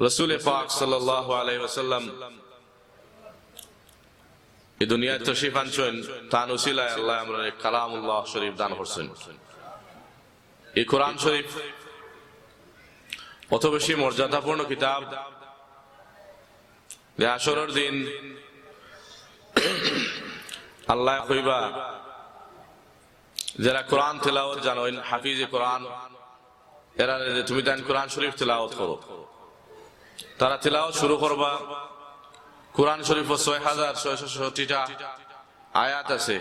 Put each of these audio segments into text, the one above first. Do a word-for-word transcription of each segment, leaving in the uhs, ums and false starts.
রসুলে পাক সাল্লাল্লাহু আলাইহি ওয়াসাল্লাম এই দুনিয়াত তশরিফ আনছইন, তান উসিলায় আল্লায় আমরারে কালামুল্লাহ শরীফ দান করছইন। এই কোরআন শরীফ অত বেশি মর্যাদাপূর্ণ কিতাব যে হাশরর দিন আল্লায় কইবা, যেরা কোরআন তেলাওয়াত জানইন, হাফিজে কোরআন, এরারে যে তুমি তাইন কোরআন শরীফ তেলাওয়াত করো। তারা তেলাওয়াত শুরু করবা। কোরআন শরীফো ছয় হাজার ছয়শো ছয়ষট্টিটা আয়াত আছে।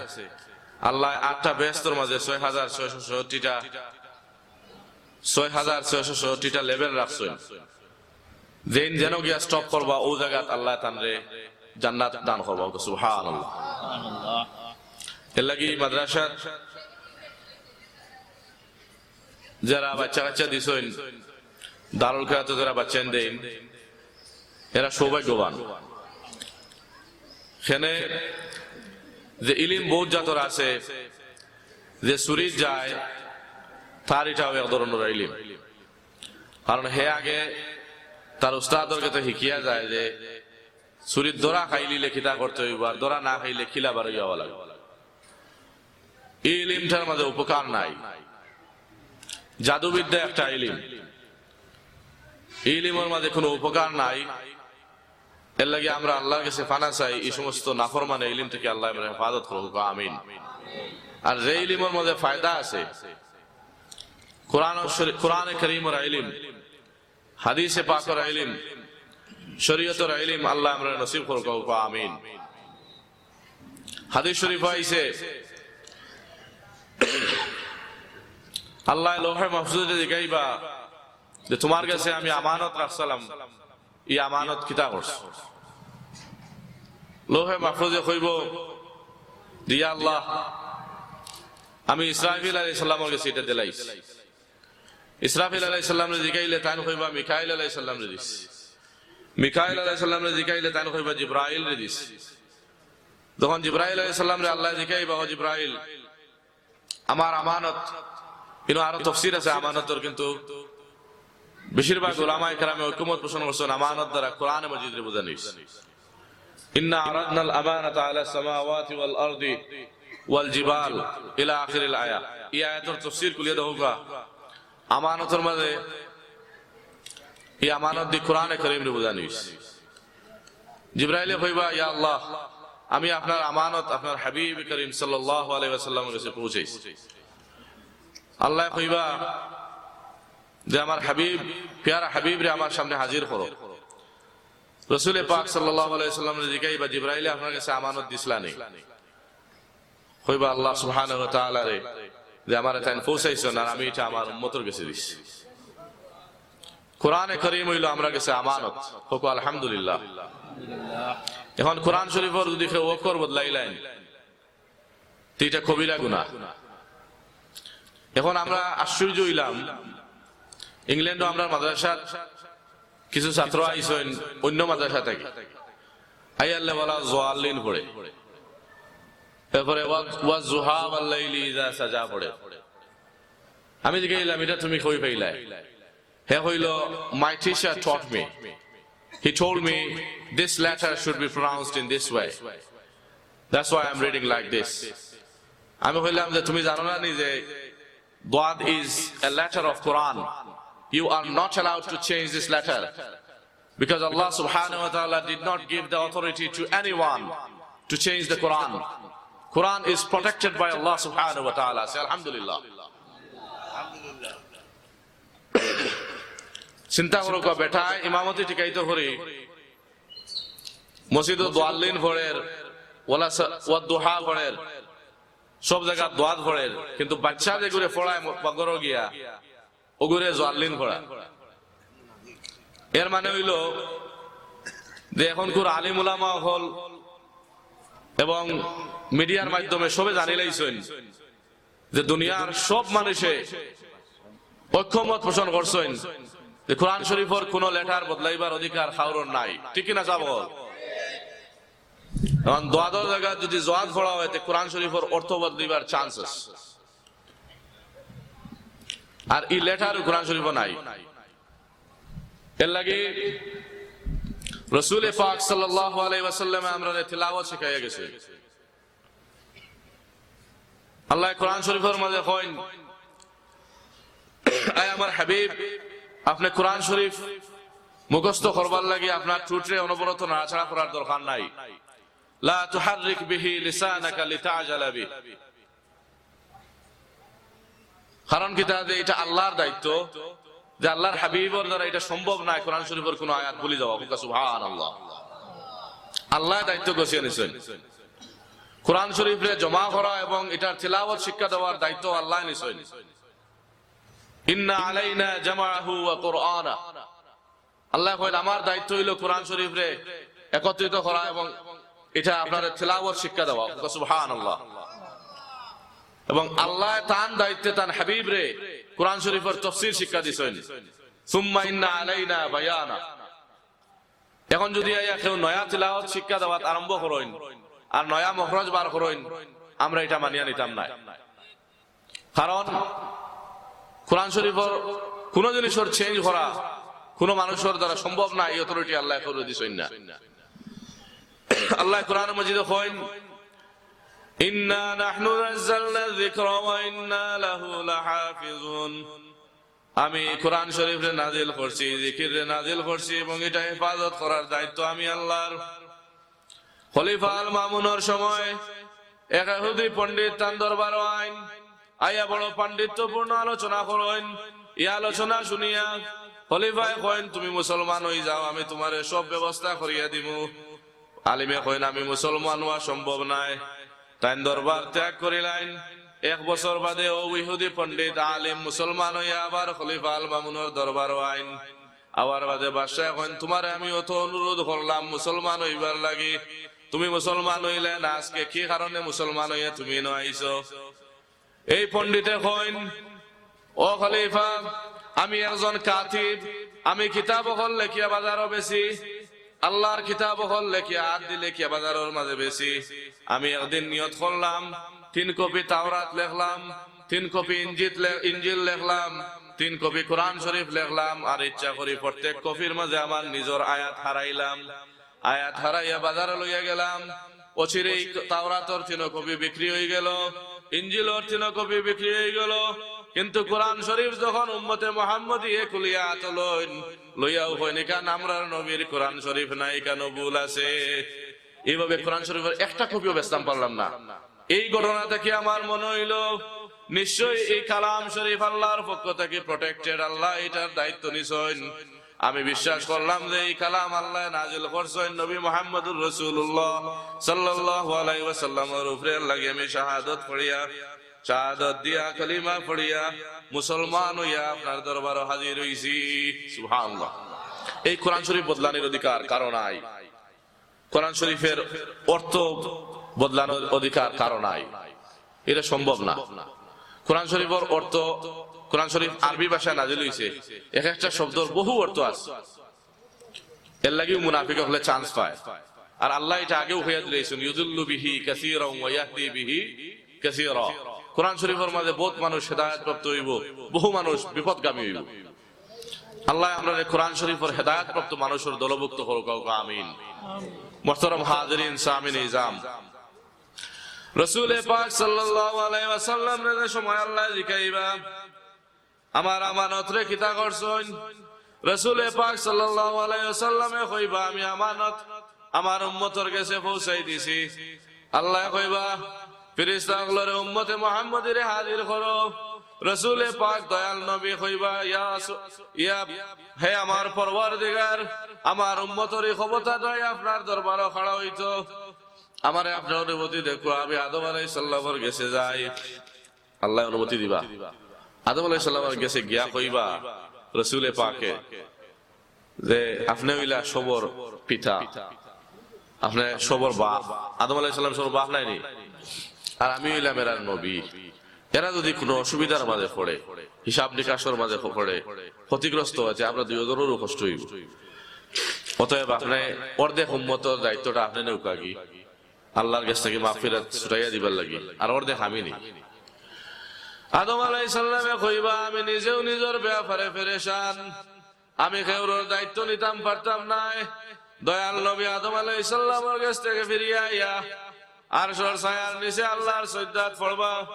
আল্লায় আটটা বেহেস্তর মাঝে ছয় হাজার ছয়শো ছয়ষট্টিটা, ছয় হাজার ছয়শো ছয়ষট্টিটা লেভেল রাখছইন। যেইন যেন গিয়া স্টপ করবা, অউ জাগাত আল্লায় তানরে জান্নাত দান করবা। সুবহানাল্লাহ। এর লাগি মাদ্রাসাত যেরা বাচ্চা কাচ্চা দিছইন, দারুল কেরাতো যেরা বাচ্চাইন দেইন, এরা সৌভাগ্যবান। কেনে যে ইলিম বউত জাতর আছে, যে চুরিত যায়, তার ইটাও এক ধরনর ইলিম। কারণ হে আগে তার উস্তাদর গেছে হিকিয়া যায় যে চুরিত ধরা খাইলিলে কিতা করতে অইবো, আর ধরা না খাইলে কিলা বারইয়া অওয়া লাগবো। ই ইলিমটার মাঝে উপকার নাই। জাদুবিদ্যা একটা ইলিম, ই ইলিমর মাঝে কোনো উপকার নাই। এর লাগি আমরা আল্লার গেছে ফানা চাই, ই সমস্ত নাফরমানে ইলিম থাকি আল্লায় আমরারে হেফাজত করউক, আমিন। আর যে ইলিমর মাঝে ফায়দা আছে, কোরআন শরী-, কোরআনে করিমর ইলিম, হাদিসে পাকর ইলিম, শরীয়তর ইলিম আল্লায় আমরারে নসিব করউক, আমিন। হাদিস শরীফো আইছে, আল্লায় লৌহে মাহফুজো জিকাইবা যে, "তুমার গেছে আমি আমানত রাখছিলাম, ই আমানত কিতা করছো?" লৌহে মাহফুজে কইবো যে, "ইয়া আল্লাহ, আমি ইসরাফিল আলাইহিস সালামর গেছে ইটা দিলাইছি।" ইসরাফিল আলাইহিস সালামরে জিকাইলে তাইন কইবা, "মিকাইল আলাইহিস সালামরে দিছি।" মিকাইল আলাইহিস সালামরে জিকাইলে তাইন কইবা, "জিব্রাইলরে দিছি।" যখন জিব্রাইল আলাইহিস সালামরে আল্লায় জিকাইবা, "ও জিব্রাইল, আমার আমানত", ইনো আরো তফসির আছে আমানতর, কিন্তু বেশিরভাগ উলামায়ে কেরামে ঐকমত পোষণ করছইন, আমানত দ্বারা কোরআনে মজিদরে বুঝানি অইছে। "ইন্না আরাদনাল আমানাতা আলাস সামাওয়াতি ওয়াল আরদি ওয়াল জিবাল" ইলা আখিরিল আয়াত। ই আয়াতর তফসির খুলিয়া দেখউক্কা। আমানতর মাঝে ই আমানত দি কোরআনে করিমরে বুঝানি অইছে। জিব্রাইলে কইবা, "ইয়া আল্লাহ, আমি আপনার আমানত আপনার হাবিব করিম সাল্লাল্লাহু আলাইহি ওয়াসাল্লামর গেছে পৌঁছাইছি।" আল্লায় কইবা যে, "আমার হাবিব, পিয়ারা হাবিবরে আমার সামনে হাজির করো।" রসুলে পাক সাল্লাল্লাহু আলাইহি ওয়াসাল্লামরে জিকাইবা, "জিব্রাইলে আপনার গেছে আমানত দিছলা নি?" কইবা, "আল্লাহ সুবহানাহু ওয়া তাআলারে যে আমারে তাইন পৌঁছাইছইন, আর আমি ইটা আমার উম্মতর গেছে দিছি।" কোরআনে করিম অইলো আমরার গেছে আমানত। কউক্কা আলহামদুলিল্লাহ। এখন কোরআন শরীফর যদি কেউ অক্ষর বদলাইলাইন, তে ইটা কবিরা গুনাহ। এখন আমরা আশ্চর্য অইলাম, ইংল্যান্ডো আমরার মাদ্রাসাত কিছু ছাত্র আইছইন অইন্য মাদ্রাসা থাকি, আইয়ারলে ওলা জোয়াল্লিন পড়ে, এরপরে ওয়া-, ওয়াজ্জুহা ওয়াল্লাইলি ইযা সাজা পড়ে। আমি জিকাইলাম, "ইটা তুমি কই পাইলায়?" হে কইলো, "My teacher taught me. He told me this letter should be pronounced in this way. That's why I'm reading like this." আমি কইলাম যে, "তুমি জানো না নি যে দোয়াদ is a letter of Quran? You are not allowed to change this letter, because Allah subhanahu wa ta'ala did not give the authority to anyone to change the Quran. Quran is protected by Allah subhanahu wa ta'ala." Say, "Alhamdulillah." চিন্তা করউক্কা, বেটায় ইমামতি টিকাইতো করি, মসজিদো দোয়াল্লিন পড়ের, ওলা সা-, ওয়াদ্দুহা পড়ের, সব জাগাত দোয়াদ পড়ের, কিন্তু বাচ্চা যেগুরে পড়ায় ম-, পাকঘরো গিয়া, ওগুরে জোয়াল্লিন পড়া। এর মানে অইলো যে অখনকুর আলিম উলামা অকল এবং মিডিয়ার মাধ্যমে সবে জানিলাইছইন যে দুনিয়ার সব মানুষে ঐক্যমত পোষণ করছইন যে কোরআন শরীফর কোনো লেটার বদলাইবার অধিকার কারোর নাই, ঠিক কিনা সাব অকল? এখন দোয়াদর জাগাত যদি জোয়াদ পড়া অয়, তে কোরআন শরীফর অর্থ বদলিবার চান্সেস। আর ই লেটার কোরআন শরীফো নাই। এর লাগি রসুলে পাক সাল্লাল্লাহু আলাইহি ওয়াসাল্লামে আমরারে তিলাওয়াত শিখাইয়া গেছে। আল্লায় কোরআন শরীফর মাঝে কইন, "আয় আমার হাবিব, আপনে কোরআন শরীফ মুখস্থ করবার লাগি আপনার ঠুটরে অনবরত নাড়াচাড়া করার দরকার নাই। লা তুহাররিক বিহি লিসানাকা লিতাজালা বিহি।" কারণ কিতা, যে ইটা আল্লার দায়িত্ব, যে আল্লার হাবিবর দ্বারা ইটা সম্ভব নায় কোরআন শরীফর কুনু আয়াত ভুলি যাওয়া। কউক্কা সুবহানাল্লাহ। আল্লায় দায়িত্ব গছিয়া নিছইন। কোরআন শরীফরে জমা করা এবং ইটার তিলাওয়াত শিক্ষা দেওয়ার দায়িত্ব আল্লায় নিছইন। ইন্না আলাইনা জামাআহু ওয়া কুরআনা। আল্লায় কইন, "আমার দায়িত্ব অইলো কোরআন শরীফরে একত্রিত করা এবং ইটা আপনারে তিলাওয়াত শিক্ষা দেওয়া।" কউক্কা সুবহানাল্লাহ। এবং আল্লায় তান দায়িত্বে তান হাবিবরে কোরআন শরীফর তফসির শিক্ষা দিছইন। সুম্মা ইন্না আলাইনা বায়ানা। এখন যুদি আইয়া কেউ নয়া তিলাওয়াত শিক্ষা দেওয়াত আরম্ভ করইন আর নয়া মখরজ বার করইন, আমরা ইটা মানিয়া নিতাম নায়। কারণ কোরআন শরীফর কুনু জিনিসর change করা কুনু মানুষর দ্বারা সম্ভব না, এই authority আল্লায় কেউরে দিছইন না। আল্লায় কোরআন মজিদো কইন, "ইন্না নাহনু নাজ্জালনা যিকরা ওয়া ইন্না লাহু লাহাফিজুন।" আমি কোরআন শরীফরে নাজিল করছি, জিকিররে নাজিল করছি, এবং ইটা হেফাজত করার দায়িত্ব আমি আল্লার। খলিফা আল মামুনর সময় এক ইহুদি পণ্ডিত তান দরবারো আইন, আইয়া বড় পাণ্ডিত্যপূর্ণ আলোচনা করইন। ই আলোচনা শুনিয়া খলিফায় কইন, "তুমি মুসলমান অই যাও, আমি তুমারে সব ব্যবস্থা করিয়া দিমু।" আলিমে কইন, "আমি মুসলমান অওয়া সম্ভব নায়।" তাইন দরবার ত্যাগ করিলাইন। এক বছর বাদে অউ ইহুদি পণ্ডিত আলিম মুসলমান অইয়া আবার খলিফা আল মামুনর দরবারো আইন। আওয়ার বাদে বাদশায় কইন, "তুমারে আমি অত অনুরোধ করলাম মুসলমান অইবার লাগি, তুমি মুসলমান অইলে না, আজকে কি কারণে মুসলমান অইয়া তুমি ইনো আইছো?" এই পণ্ডিতে কইন, "ও খলিফা, আমি একজন কাতিব, আমি কিতাব অকল লেখিয়া বাজারো বেচি, আল্লার কিতাব অকল লেখিয়া, আত দি লেখিয়া বাজারর মাঝে বেচি। আমি একদিন নিয়ত করলাম, তিন কপি তাওরাত লেখলাম, তিন কপি ইঞ্জিত লে-, ইঞ্জিল লেখলাম, তিন কপি কোরআন শরীফ লেখলাম, আর ইচ্ছা করি প্রত্যেক কপির মাঝে আমার নিজর আয়াত হারাইলাম। আয়াত হারাইয়া বাজারো লইয়া গেলাম। অচিরেই তাওরাতর তিন কপি বিক্রি অইগেলো, ইঞ্জিলর তিন কপি বিক্রি অইগেলো, কিন্তু কোরআন শরীফ যখন উম্মতে মুহাম্মদীয়ে খুলিয়া আতো লইন, লইয়াউ কইন, 'ইখান আমরার নবীর কোরআন শরীফ নায়, ইখানো ভুল আছে।'" এইভাবে কোরআন শরীফর একটা কপিও বেচতাম পারলাম না। এই ঘটনা থাকি আমার মনো অইলো, নিশ্চয়ই এই কালাম শরীফ আল্লার পক্ষ থাকি protected, আল্লায় ইটার দায়িত্ব নিছইন। আমি বিশ্বাস করলাম যে এই কালাম আল্লায় নাজিল করছইন নবী মুহাম্মদুর রাসূলুল্লাহ সাল্লাল্লাহু আলাইহি ওয়াসাল্লামর উপরে। এর লাগি আমি শাহাদত পড়িয়া, শাহাদত দিয়া, কলিমা পড়িয়া, মুসলমান অইয়া আপনার দরবারো হাজির অইছি। সুবহানাল্লাহ। এই কোরআন শরীফ বদলানির অধিকার কারো নাই। কোরআন শরীফর অর্থ বদলানির অধিকার কারো নাই, ইটা সম্ভব না। কোরআন শরীফর অর্থ, কোরআন শরীফ আরবি ভাষায় নাজিল অইছে, এক একটা শব্দর বহু অর্থ আছে। এর লাগিউ মুনাফিক অকলে chance পায়। আর আল্লায় ইটা আগেউ কইয়া দিলাইছইন, "ইউদিল্লু বিহি কাসীরান ওয়া ইয়াহদি বিহি কাসীরা।" কোরআন শরীফর মাঝে বউত মানুষ হেদায়েতপ্রাপ্ত অইবো, বহু মানুষ বিপদগামী অইবো। আল্লায় আমরারে কোরআন শরীফর হেদায়েতপ্রাপ্ত মানুষর দলভুক্ত করউক্কা, কউক্কা আমিন। মোহতরম হাজিরিন, সামিন ইজাম, রসুলে পাক সাল্লাল্লাহু আলাইহি ওয়াসাল্লামরে যে সময় আল্লায় জিকাইবা, "আমার আমানতরে কিতা করছইন?" রসুলে পাক সাল্লাল্লাহু আলাইহি ওয়াসাল্লামে কইবা, "আমি আমানত আমার উম্মতর গেছে পৌঁছাই দিছি।" আল্লায় কইবা, "ফিরিস্তা অকলরে উম্মতে মুহাম্মদীরে হাজির করো।" রসুলে পাক দয়াল নবী কইবা, "ইয়া সু-, ইয়া, হে আমার পরওয়ারদিগার, আমার উম্মতর ই ক্ষমতা নাই আপনার দরবারো খাড়া অইতো।" আমারে আপনে অনুমতি দেউক্কা, আমি আদম আলাইহিস সালামর গেছে যাই। আল্লায় অনুমতি দিবা। আদম আলাইহিস সালামর গেছে গিয়া কইবা রসুলে পাকে যে, "আপনে অইলা সবর পিতা, আপনে সবর বাপ।" আদম আলাইহিস সালাম সবর বাপ নায়নি? আর আমি অইলাম এরার নবী। এরা যুদি কুনু অসুবিধার মাঝে পড়ে, হিসাব নিকাশর মাঝে পড়ে, ক্ষতিগ্রস্ত অয়, তে আমরা দুইওজনরউ কষ্ট অইবো। অতএব আপনে অর্ধেক উম্মতর দায়িত্বটা আপনে নেউক্কা গি। আল্লার গেছ থাকি মাগফিরাত ছুটাইয়া দিবার লাগি, আর অর্ধেক আমি নি। আদম আলাইহিস সালামে কইবা, "আমি নিজেউ নিজর বেয়াপারে পেরেশান, আমি কেউরর দায়িত্ব নিতাম পারতাম নায়। দয়াল নবী আদম আলাইহিস সালামর গেছ থাকি ফিরিয়া আইয়া আরশর ছায়ার নিচে আল্লার সইজদাত পড়বা।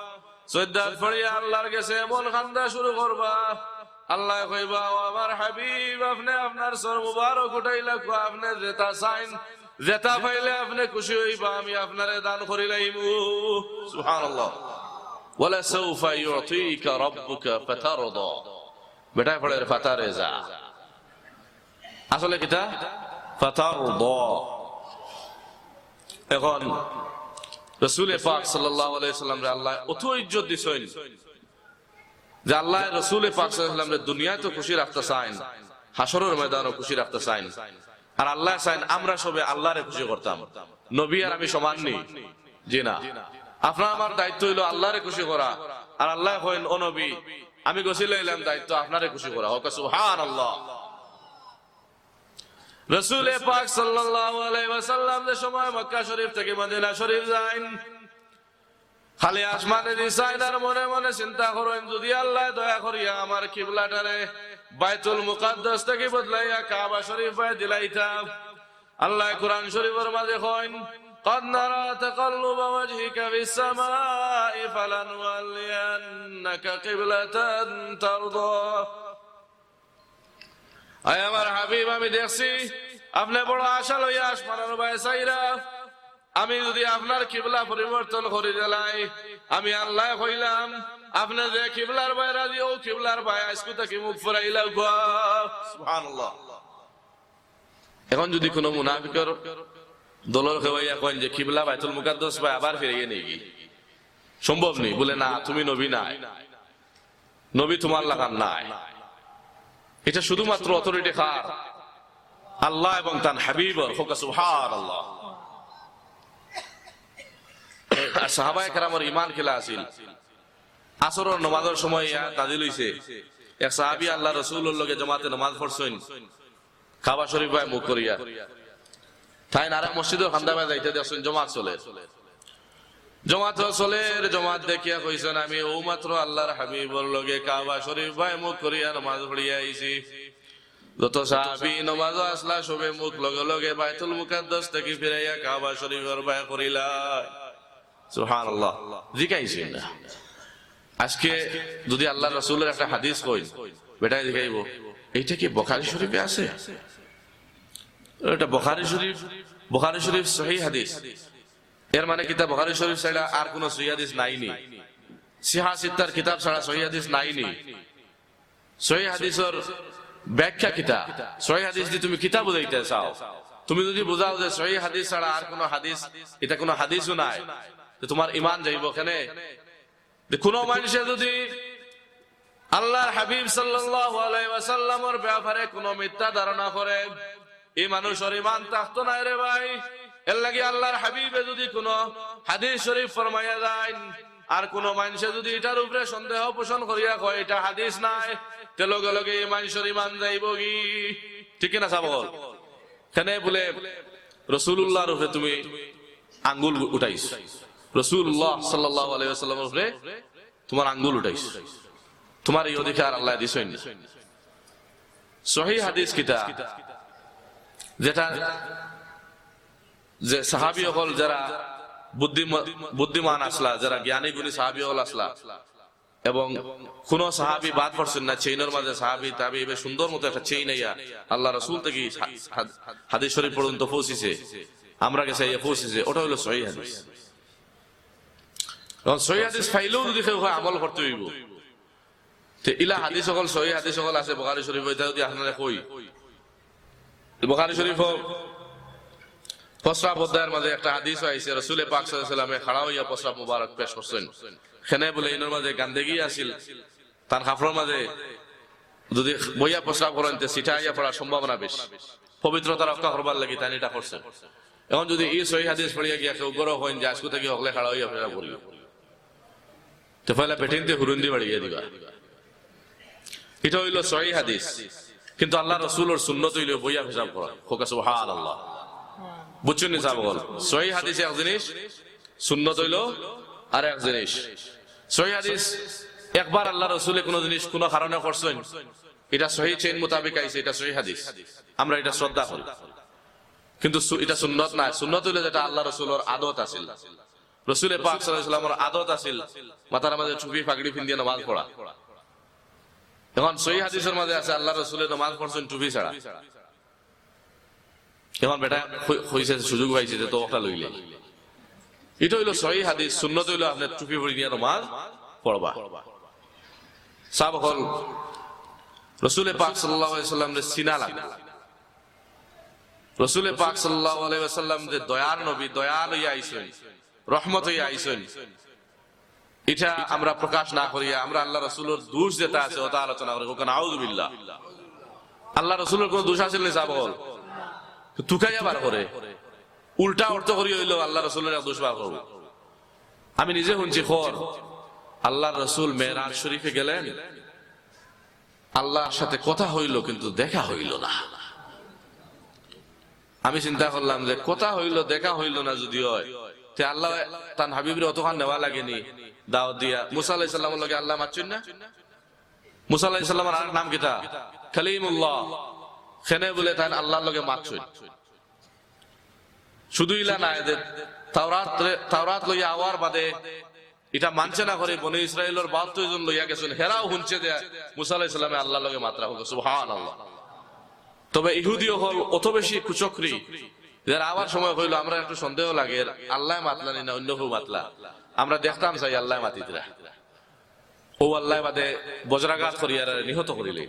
সইজদাত পড়িয়া আল্লার গেছে এমন কান্দা শুরু করবা, আল্লায় কইবা, "ও আমার হাবিব, আপনে আপনার সর মুবারক উঠাইলাউক্কা, আপনে যেতা চাইন, যেতা পাইলে আপনে খুশি অইবা, আমি আপনারে দান করিলাইমু।" সুবহানাল্লাহ। "ওয়ালাসাউফা ইউতিকা রাব্বুকা ফাতারদা।" বেটায় পড়ের ফাতারে যা। আসলে কিতা? ফাতারদা। এখন রসুলে পাক সাল্লাল্লাহু আলাইহি ওয়াসাল্লামরে আল্লায় অত ইজ্জত দিছইন যে আল্লায় রসুলে পাক সাল্লাল্লাহু আলাইহি ওয়াসাল্লামরে দুনিয়াত তো খুশি রাখতা চাইন, হাশরর ময়দানও খুশি রাখতা চাইন। আর আল্লায় চাইন আমরা সবে আল্লারে খুশি করতাম। নবী আর আমি সমান নি? জি না। আপনার আমার দায়িত্ব অইলো আল্লারে খুশি করা। আর আল্লায় কইন, "ও নবী, আমি গছিলাইলাম দায়িত্ব আপনারে খুশি করা।" হক্কা সুবহানাল্লাহ। রসুলে পাক সাল্লাল্লাহু আলাইহি ওয়াসাল্লাম যে সময় মক্কা শরীফ থাকি মদিনা শরীফ যাইন, খালি আসমানেদি চাইন আর মনে মনে চিন্তা করইন, "যুদি আল্লায় দয়া করিয়া আমার কিবলাটারে বাইতুল মুকাদ্দাস থাকি বদলাইয়া কাবা শরীফ বায় দিলাইতা।" আল্লায় কুরআন শরীফর মাঝে কইন, "قد نرى تقلب وجهك في السماء فلنولينك قبلة ترضاها।" আয় আমার হাবিব, আমি দেখছি আপনে বড় আশা লইয়া আসমানর বায় চাইরা। আমি যুদি আপনার কিবলা পরিবর্তন করি দিলাই, আমি আল্লায় কইলাম, আপনে যে কিবলার বায় রাজি, অউ কিবলার বায় আইজকু থাকি মুখ ফিরাইলাউক্কা। সুবহানাল্লাহ। এখন যুদি কুনু মুনাফিকর দলর কেউ আইয়া কইন যে, "কিবলা বাইতুল মুকাদ্দাস বায় আবার ফিরাইয়া নেইগি?" সম্ভব নি? বলে, "না, তুমি নবী নায়, নবী তুমার লাখান নায়।" ইটা শুধুমাত্র authority কার? আল্লাহ এবং তান হাবিবর। হক্কা সুবহানাল্লাহ। আর সাহাবায়ে কেরামর ইমান কিলা আছিল? আসরর নমাজর সময় ইয়া নাজিল অইছে, এক সাহাবী আল্লার রসুলর লগে জমাতে নমাজ পড়ছইন, কাবা শরীফ বায় মুখ করিয়া। তাইন আরেক মসজিদর কান্দা বায় যাইতে দেখছইন জমাত চলের। জমাত চলের, জমাত দেখিয়া কইছইন, "আমি অউ মাত্র আল্লার হাবিবর লগে কাবা শরীফ বায় মুখ করিয়া নমাজ পড়িয়া আইছি।" যত সাহাবী নমাজো আছলা, সবে মুখ লগে লগে বাইতুল মুকাদ্দাস থাকি ফিরাইয়া কাবা শরীফর বায় করিলা। সুবহানাল্লাহ। জিকাইছইন না। আইজকে যুদি আল্লার রসুলর একটা হাদিস কইন, বেটায় জিকাইবো, "ইটা কি বুখারী শরীফে আছে?" ইটা বুখারী শরীফ, বুখারী শরীফ সহিহ হাদিস। এর মানে কিতা, বুখারী শরীফ ছাড়া আর কুনু সহিহ হাদিস নাই নি? সিহা সিত্তার কিতাব ছাড়া সহিহ হাদিস নাই নি? সহিহ হাদিসর ব্যাখ্যা কিতা? সহিহ হাদিস দি তুমি কিতা বুঝাইতায় চাও? তুমি যুদি বুঝাও যে সহিহ হাদিস ছাড়া আর কুনু হাদিস, ইটা কুনু হাদিসও নায়, তে তুমার ইমান যাইবো কেনে? তে কুনু মানষে যুদি আল্লার হাবিব সাল্লাল্লাহু আলাইহি ওয়াসাল্লামর ব্যাপারে কুনু মিথ্যা ধারণা করে, ই মানুষর ইমান থাকতো নায় রে ভাই। এরলাগি আল্লার হাবিবে যুদি কুনু হাদিস শরীফ ফরমাইয়া যাইন, আর কুনু মানষে যুদি ইটার উপরে সন্দেহ পোষণ করিয়া কয় ইটা হাদিস নায়, তে লগে লগে ই মানষর ইমান যাইবোগি। ঠিক কিনা সাব অকল? কেনে বুলে রসুলুল্লাহর উপরে তুমি আঙ্গুল উঠাইছো, রসুলুল্লাহ সাল্লাল্লাহু আলাইহি ওয়াসাল্লামর উপরে তুমার আঙ্গুল উঠাইছো, তুমার ই অধিকার আল্লায় দিছইন না। সহিহ হাদিস কিতা? যেটা যে সাহাবী অকল যারা বুদ্ধিম-, বুদ্ধিমান আছলা, যারা জ্ঞানী গুণী সাহাবী অকল আছলা, এবং কুনু সাহাবী বাদ পড়ছইন না, চেইনর মাঝে সাহাবী, তাবী, ইবে সুন্দর মতো একটা চেইন আইয়া আল্লার রসুল থাকি হা-, হা-, হাদিস শরীফ পর্যন্ত পৌঁছিছে, আমরার গেছে আইয়া পৌঁছিছে, ওটা অইলো সহিহ হাদিস। এখন সহিহ হাদিস পাইলেও যুদি কেউ কয় আমল করতে অইবো, তে ইলা হাদিস অকল, সহিহ হাদিস অকল আছে বুখারী শরীফো, ইতা যুদি আপনারে কই, বুখারী শরীফো প্রস্রাব অধ্যায়র মাঝে একটা হাদিসও আইছে, রসুলে পাক সাল্লাল্লাহু আলাইহি ওয়াসাল্লামে খাড়া অইয়া প্রস্রাব মুবারক পেশ করছইন। কেনে বুলে ইনর মাঝে গান্দেগি আছিল, তান কাপড়র মাঝে যুদি বইয়া প্রস্রাব করইন, তে ছিটা আইয়া পড়ার সম্ভাবনা বেশি। পবিত্রতা রক্ষা করবার লাগি তাইন ইটা করছইন। এখন যুদি ই সহিহ হাদিস পড়িয়া গিয়া কেউ ঘরো কইন যে আইজকু থাকি হকলে খাড়া অইয়া প্রস্রাব করিও, তে পয়লা বেটিন্তে হুরুন্দি বাড়িয়া দিবা। ইটা অইলো সহিহ হাদিস। কিন্তু আল্লার রসুলর সুন্নত অইলো বইয়া পেশাব করা। হক্কা সুবহানাল্লাহ। বুঝছইন নি সাব অকল? সহিহ হাদিস এক জিনিস, সুন্নত অইলো আরেক জিনিস। সহিহ হাদিস একবার আল্লার রসুলে কুনু জিনিস কুনু কারণে করছইন, এটা সহি চেইন মোতাবেক আইছে, এটা সহি হাদিস, আমরা এটা শ্রদ্ধা করি। কিন্তু সু-, এটা সুন্নত নায়। সুন্নত অইলো যেটা আল্লাহ রসুলর আদত আছিল। রসুলে পাক সাল্লাল্লাহু আলাইহি ওয়াসাল্লামর আদত আছিল মাথার মাঝে টুপি পাগড়ি পিন্দিয়া নামাজ পড়া। এখন সহি হাদিসর মাঝে আছে আল্লাহ রসুলে নামাজ পড়ছেন টুপি ছাড়া। এখন বেটা কই-, কইছে, সুযোগ পাইছে যে তো ওটা লইলে। এটা অইলো সহি হাদিস, সুন্নত অইলো আপনে টুপি পরি দিয়া নামাজ পড়বা। সাব অকল, রসুলে পাক সাল্লাল্লাহু আলাইহি ওয়াসাল্লামরে চিনা লাগে। রসুলে পাক সাল্লাল্লাহু আলাইহি ওয়াসাল্লাম যে দয়ার নবী, দয়া লইয়া আইছইন, রহমত অইয়া আইছইন, এটা আমরা প্রকাশ না করিয়া আমরা আল্লাহ রসুলর দোষ যেটা আছে ওটা আলোচনা করি। কউক্কা নাউজুবিল্লাহ। আল্লাহ রসুলর কোনো দোষ আছিল নি সাব অকল? তুকাইয়া বার করে, উল্টা অর্থ করি অইলো আল্লাহ রসুলর এক দোষ বার করবো। আমি নিজে হুনছি খর, আল্লাহর রসুল মেরাজ শরীফে গেলেন, আল্লাহর সাথে কথা হইল কিন্তু দেখা হইল না। আমি চিন্তা করলাম যে কথা হইল, দেখা হইল না যদি হয়, তে আল্লাহ তান হাবিবরে অতখান নেওয়া লাগেনি দাওয়াত দিয়া? মুসা আলাইহিস সালামর লগে আল্লাহ মাতছইন না? মুসা আলাইহিস সালামর আর নাম কিতা? কালিমুল্লাহ। কেনে বুলে তাইন আল্লাহর লগে মাতছইন। শুধু ইলা নায় যে তাওরাত রে-, তাওরাত লইয়া আওয়ার বাদে ইটা মানছে না করি বনি ইসরাইলর বাহাত্তর জন লইয়া গেছইন, হেরাও হুনছে যে মুসা আলাইহিস সালামে আল্লাহর লগে মাতরা। কউক্কা সুবহানাল্লাহ। তবে ইহুদি অকল অত বেশি কুচক্রী, যারা আবার সময় কইলো, আমরা একটু সন্দেহ লাগে, আল্লায় মাতলা নি না অন্য কেউ মাতলা, আমরা দেখতাম চাই আল্লায় মাতিতরা। ও আল্লায় বাদে বজ্রাঘাত করিয়া এরারে নিহত করিলে।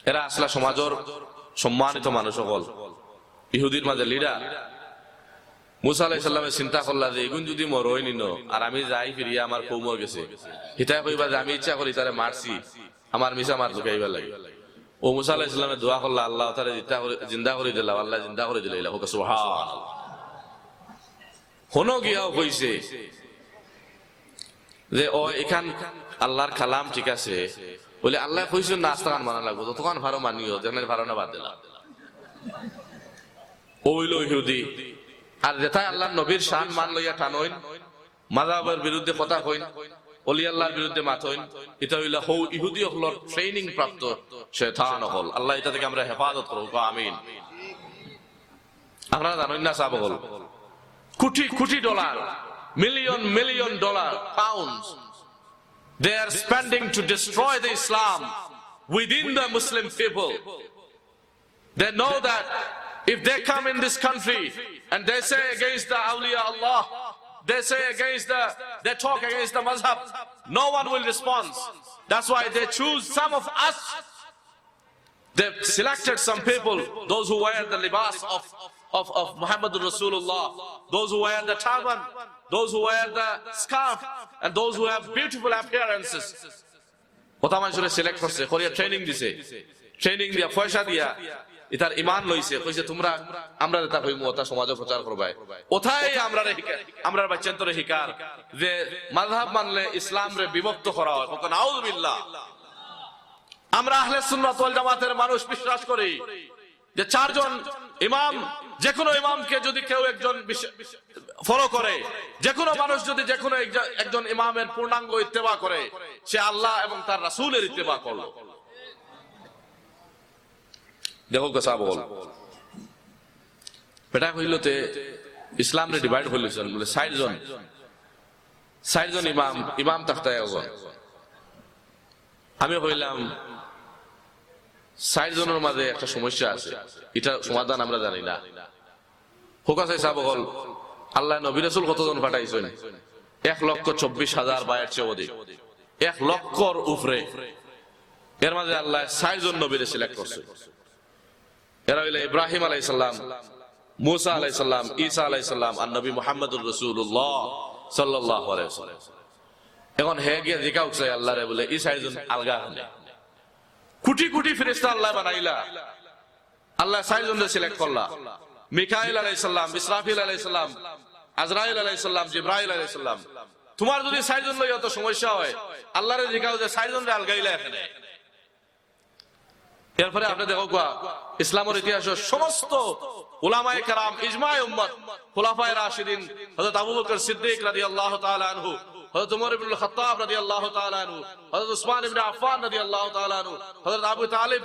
এরা আছলা সমাজর সম্মানিত মানুষ অকল, ইহুদির মাঝে লিডার। মুসা আলাইহিস সালামে চিন্তা করলা যে ইগুন যদি মরইন ইনো আর আমি যাই ফিরিয়া আমার কওমর গেছে, হিতায় কইবা যে আমি ইচ্ছা করি তারে মারছি, আমার মিছা মাত লুকাইবার লাগি। ও মুসা আলাইহিস সালামে দোয়া করলা, আল্লাহ তারে জিন্দা করি, জিন্দা করি দিলা, আল্লায় জিন্দা করি দিলা, ইলা কউক্কা সুবহানাল্লাহ। হনো গিয়াও কইছে যে, "ও, ইখান আল্লাহর কালাম, ঠিক আছে, অইলে আল্লায় কইছইন না, আস্তাখান মানা লাগবো, যতখান পারো মানিও, যেখান পারো না বাদ দিলাও।" অউ অইলো ইহুদি। আর যেতায় আল্লাহর নবীর শান মান লইয়া টানইন, মাযহাবর বিরুদ্ধে কথা কইন, অলি আল্লাহর বিরুদ্ধে মাতইন, ইতা অইলা হউ ইহুদি অকলর training প্রাপ্ত শয়তান অকল। আল্লাহ ইতা থাকি আমরারে হেফাজত করউক, আমিন। আপনারা জানইন না সাব অকল, কোটি crore dollar, million million dollar, pounds, they are spending to destroy the Islam within the Muslim people. They know that if they come in this country and they say against the awliya Allah, they say against the, they talk against the mazhab, no one will respond. That's why they choose some of us. They selected some people, those who wear the libas of, of, of Muhammadur Rasulullah, those who wear the turban, those who wear the scarf, and those who have beautiful appearances. অতা মানষরে select করছে, করিয়া training দিছে, training দিয়া, পয়সা দিয়া, ইতার ইমান লইছে, কইছে, "তুমরা, আমরা যেতা কইমু, অতা সমাজো প্রচার করবায়।" অতায় আমরারে হিকা-, আমরার বাইচ্চাইন্তরে হিকার যে মাযহাব মানলে ইসলামরে বিভক্ত করা অয়। কউক্কা নাউজুবিল্লাহ। আমরা আহলে সুন্নাত ওয়াল জামাতের মানুষ বিশ্বাস করি যে চারজন ইমাম, যেকোনো ইমামকে যদি কেউ একজন বিশ-, follow করে, যেকোনো মানুষ যদি যেকোনো একজন, একজন ইমামের পূর্ণাঙ্গ ইত্তেবা করে, সে আল্লাহ এবং তার রাসূলের ইত্তেবা করলো। দেখো কথা বল, বেটা কইলো তে ইসলামরে divide করিলিছইন, বুলে চাইরজন, চাইরজন ইমাম, ইমাম থাকতা একজন। আমি কইলাম, চাইরজনর মাঝে একটা সমস্যা আছে, ইটার সমাধান আমরা জানি না। কউক্কা চাই সাব অকল, আল্লায় নবী রাসূল কতজন পাঠাইছইন? এক লক্ষ চব্বিশ হাজার বা এর চেয়ে অধিক, এক লক্ষর উপরে। এর মাঝে আল্লায় চাইরজন নবীরে select করছইন। এরা অইলা ইব্রাহিম আলাইহিস সালাম, মুসা আলাইহিস সালাম, ঈসা আলাইহিস সালাম, আর নবী মুহাম্মাদুর রাসূলুল্লাহ সাল্লাল্লাহু আলাইহি ওয়াসাল্লাম। এখন হে গিয়া জিকাউক চাই আল্লাহরে, বুলে, "ই চাইরজন আলগা কেনে? কোটি কোটি ফিরিস্তা আল্লায় বানাইলা, আল্লায় চাইরজনরে select করলা, মিকাইল আলাইহিস সালাম, ইসরাফিল আলাইহিস সালাম, আজরাইল আলাইহিস সালাম, জিব্রাইল আলাইহিস সালাম। তুমার যদি চাইরজন লইয়া অত সমস্যা অয়, আল্লাহরে জিকাও যে চাইরজনরে আলগাইলা কেনে?" এরপরে আপনে দেখউক্কা, ইসলামর ইতিহাসো সমস্ত উলামায়ে কেরাম, ইজমায়ে উম্মত, খুলাফায়ে রাশিদিন, হযরত আবু বকর সিদ্দিক রাদিয়াল্লাহু তাআলা আনহু, হযরত উমর ইবনুল খাত্তাব রাদিয়াল্লাহু তাআলা আনহু, হযরত উসমান ইবনে আফফান রাদিয়াল্লাহু তাআলা আনহু, হযরত আবু তালিব,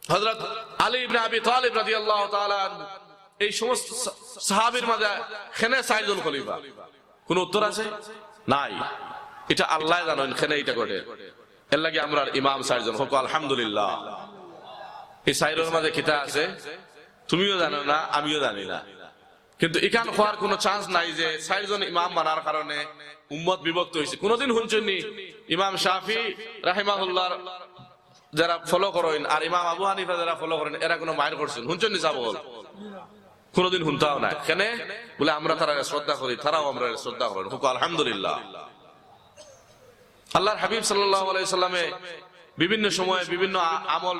হযরত আলী ইবনে আবি তালিব রাদিয়াল্লাহু তাআলা আনহু, এই সমস্ত সা-, সাহাবীর মাঝে কেনে চাইরজন খলিফা? কুনু উত্তর আছে? নাই। ইটা আল্লায় জানইন কেনে ইটা ঘটে। এরলাগি আমরার ইমাম চাইরজন, কউক্কা আলহামদুলিল্লাহ। ই চাইরর মাঝে কিতা আছে? তুমিও জানো না, আমিও জানি না। কিন্তু ইখান কওয়ার কুনু chance নাই যে চাইরজন ইমাম বানার কারণে উম্মত বিভক্ত অইছে। কুনুদিন হুনছইন নি ইমাম শাফি রাহিমাহুল্লাহর যেরা follow করইন আর ইমাম আবু হানিফা যেরা follow করইন, এরা কুনু মাইর করছইন? হুনছইন নি সাব অকল? কুনুদিন হুনতাও নায়। কেনে? বুলে, আমরা তারারে শ্রদ্ধা করি, তারাও আমরারে শ্রদ্ধা করইন। কউক্কা আলহামদুলিল্লাহ। আল্লাহর হাবিব সাল্লাল্লাহু আলাইহি ওয়াসাল্লামে বিভিন্ন সময়ে বিভিন্ন আ-, আমল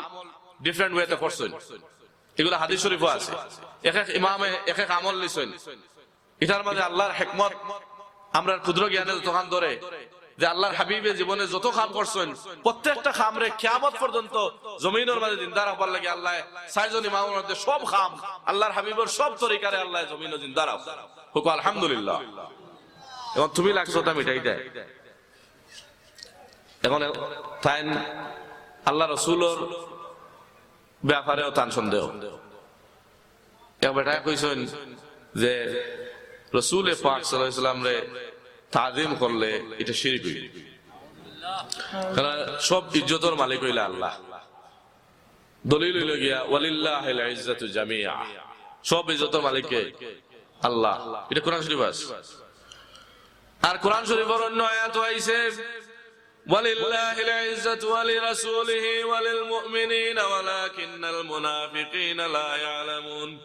different way তে করছইন। ইগুলা হাদিস শরীফো আছে। এক এক ইমামে এক এক আমল নিছইন। ইটার মাঝে আল্লাহর হিকমত, আমরার ক্ষুদ্র জ্ঞানে যতখান ধরে, যে আল্লাহর হাবিবে জীবনে যত কাম করছইন, প্রত্যেকটা কামরে কিয়ামত পর্যন্ত জমিনর মাঝে জিন্দা রাখবার লাগি আল্লায় চাইরজন ইমামর মধ্যে সব কাম, আল্লাহর হাবিবর সব তরিকারে আল্লায় জমিনো জিন্দা রাখবা। কউক্কা আলহামদুলিল্লাহ। এখন তুমি লাগছো তা মিটাইতায়। এখন তাইন আল্লাহ রসুলর ব্যাপারেও তান সন্দেহ। এক বেটায় কইছইন যে রসুলে পাক সাল্লাল্লাহু আলাইহি ওয়াসাল্লামরে তাজিম করলে ইটা শিরিক অইবো। কারণ সব ইজ্জতর মালিক অইলা আল্লাহ। দলিল অইলো গিয়া, "ওয়ালিল্লাহিল ইজ্জাতু জামিআ।" সব ইজ্জতর মালিক কে? আল্লাহ। ইটা কোরআন শরীফো আছে। আর কোরআন শরীফর অন্য আয়াতো আইছে, "ওয়ালিল্লাহিল ইজ্জাতু ওয়ালিরাসূলিহি ওয়ালিল মুমিনিনা ওয়ালাকিন্নাল মুনাফিকিনা লা ইয়ালামুন।"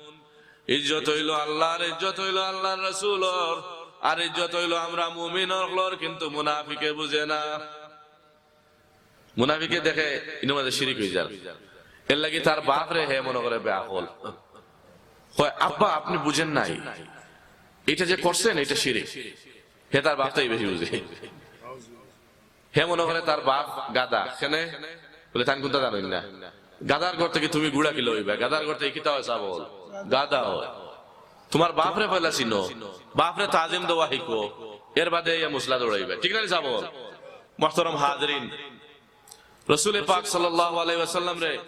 ইজ্জত অইলো আল্লাহর, ইজ্জত অইলো আল্লাহর রাসূলর, আর ইজ্জত অইলো আমরা মুমিন অকলর, কিন্তু মুনাফিকে বুঝে না। মুনাফিকে দেখে ইনর মাঝে শিরিক অইযার। এরলাগি তার বাপরে হে মনে করে বেআকল। কয়, "আব্বা, আপনে বুঝেন নাই, ইটা যে করছেন, ইটা শিরিক।" হে তার বাপ থাকি বেশি বুঝে। হে মনে করে তার বাপ গাধা। কেনে? বুলে, "তাইন কুন্তা জানইন না। গাধার ঘর থাকি তুমি ঘুড়া কিলা অইবা? গাধার ঘর থাকি কিতা অয় ছাগল? গাধা অয়।" তুমার বাপরে পয়লা চিনো, বাপরে তাজিম দেওয়া হিকো, এর বাদে ইয়া মুসলা দৌড়াইবা, ঠিক না নি ছাগল? মোহতরম হাজিরিন, রসুলে পাক সাল্লাল্লাহু আলাইহি ওয়াসাল্লামরে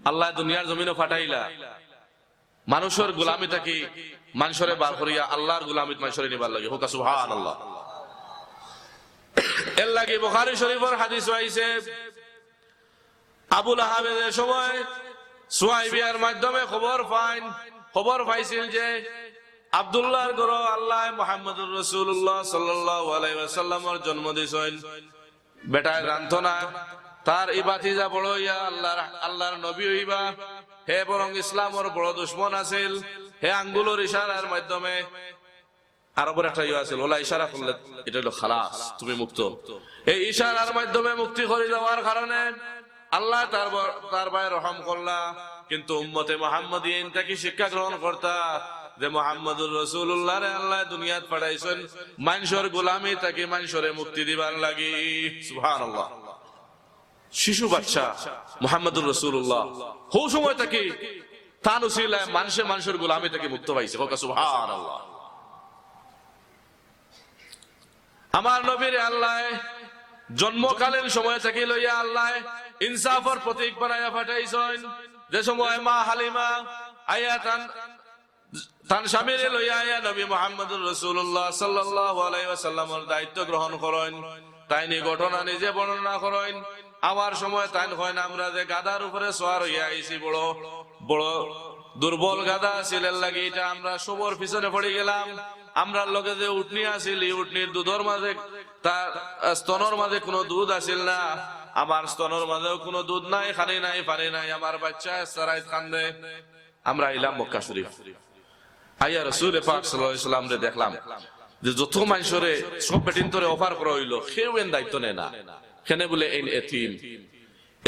আল্লায় দুনিয়ার জমিনো পাঠাইলা মানুষর গুলামি থাকি মানষরে বার করিয়া আল্লাহর গুলামিত মানষরে নিবার লাগি। কউক্কা সুবহানাল্লাহ। এরলাগি বুখারী শরীফর হাদিসো আইছে, আবু লাহাবে যে সময় সুয়াইবিয়ার মাধ্যমে খবর পাইন, খবর পাইছিল যে আব্দুল্লাহর ঘরো আল্লায় মুহাম্মদুর রাসূলুল্লাহ সাল্লাল্লাহু আলাইহি ওয়াসাল্লামর জন্ম দিছইন। বেটায় জানতো না, তার ই ভাতিজা বড় অইয়া আল্লাহর, আল্লাহর নবী অইবা। হে বরং ইসলামর বড় দুশমন আছিল। হে আঙ্গুলর ইশারার মাধ্যমে আরবর একটা ইয়ে আছিল, ওলা ইশারা করলে ইটা অইলো খালাস, তুমি মুক্ত। এই ইশারার মাধ্যমে মুক্তি করি দেওয়ার কারণে আল্লায় তার ব-, তার বায় রহম করলা। কিন্তু উম্মতে মুহাম্মদী ইন থাকি শিক্ষা গ্রহণ করতা যে মুহাম্মদুর রাসূলুল্লাহরে আল্লায় দুনিয়াত পাঠাইছইন মানষর গুলামি থাকি মানষরে মুক্তি দিবার লাগি। সুবহানাল্লাহ। শিশু বাচ্চা মুহাম্মদুর রাসূলুল্লাহ, হউ সময় থাকি তান উসিলায় মানষে মানষর গুলামি থাকি মুক্ত পাইছে। কউক্কা সুবহানাল্লাহ। আমার নবীরে আল্লায় জন্মকালীন সময় থাকি লইয়া আল্লায় ইনসাফর প্রতীক বানাইয়া পাঠাইছইন। যে সময় মা হালিমা আইয়া তান তান স্বামীরে লইয়া আইয়া নবী মুহাম্মদুর রাসূলুল্লাহ সাল্লাল্লাহু আলাইহি ওয়াসাল্লামর দায়িত্ব গ্রহণ করইন। তাইন ই ঘটনা নিজে বর্ণনা করইন। আওয়ার সময় তাইন কইন, "আমরা যে গাধার উপরে সওয়ার অইয়া আইছি, বড়, বড় দুর্বল গাধা আছিল, এরলাগি ইটা আমরা সবর পিছনে পড়ি গেলাম। আমরার লগে যে উটনি আছিল, ই উটনির দুধর মাঝে, তার, আহ, স্তনর মাঝে কুনু দুধ আছিল না। আমার স্তনর মাঝেও কুনু দুধ নাই, খানি নাই, পানি নাই। আমার বাইচ্চা সারাইত কান্দে।" আমরা আইলাম মক্কা শরীফ। আইয়া রসুলে পাক সাল্লাল্লাহু আলাইহি ওয়াসাল্লামরে দেখলাম যে যত মানষরে, সব বেটিন্তরে offer করা অইলো, কেউ এন দায়িত্ব নেয় না। কেনে বুলে, "এইন এতিম,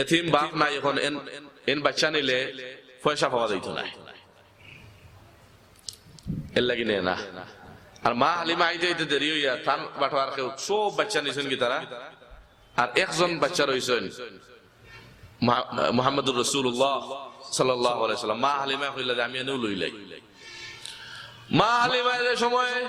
এতিম বাপ নাই, এখন এন, এন বাইচ্চা নিলে পয়সা পাওয়া যাইতো নায়, এরলাগি নেয় না।" আর মা হালিমা আইতে আইতে দেরি অইয়া তান বাটো আর কেউ, সব বাইচ্চা নিছইন গি তারা, আর একজন বাইচ্চা রইছইন। মা-, মুহাম্মাদুর রাসূলুল্লাহ সাল্লাল্লাহু আলাইহি ওয়াসাল্লাম, মা হালিমায় কইলা যে, "আমি এনু লইলাই।" মা হালিমায় যে সময়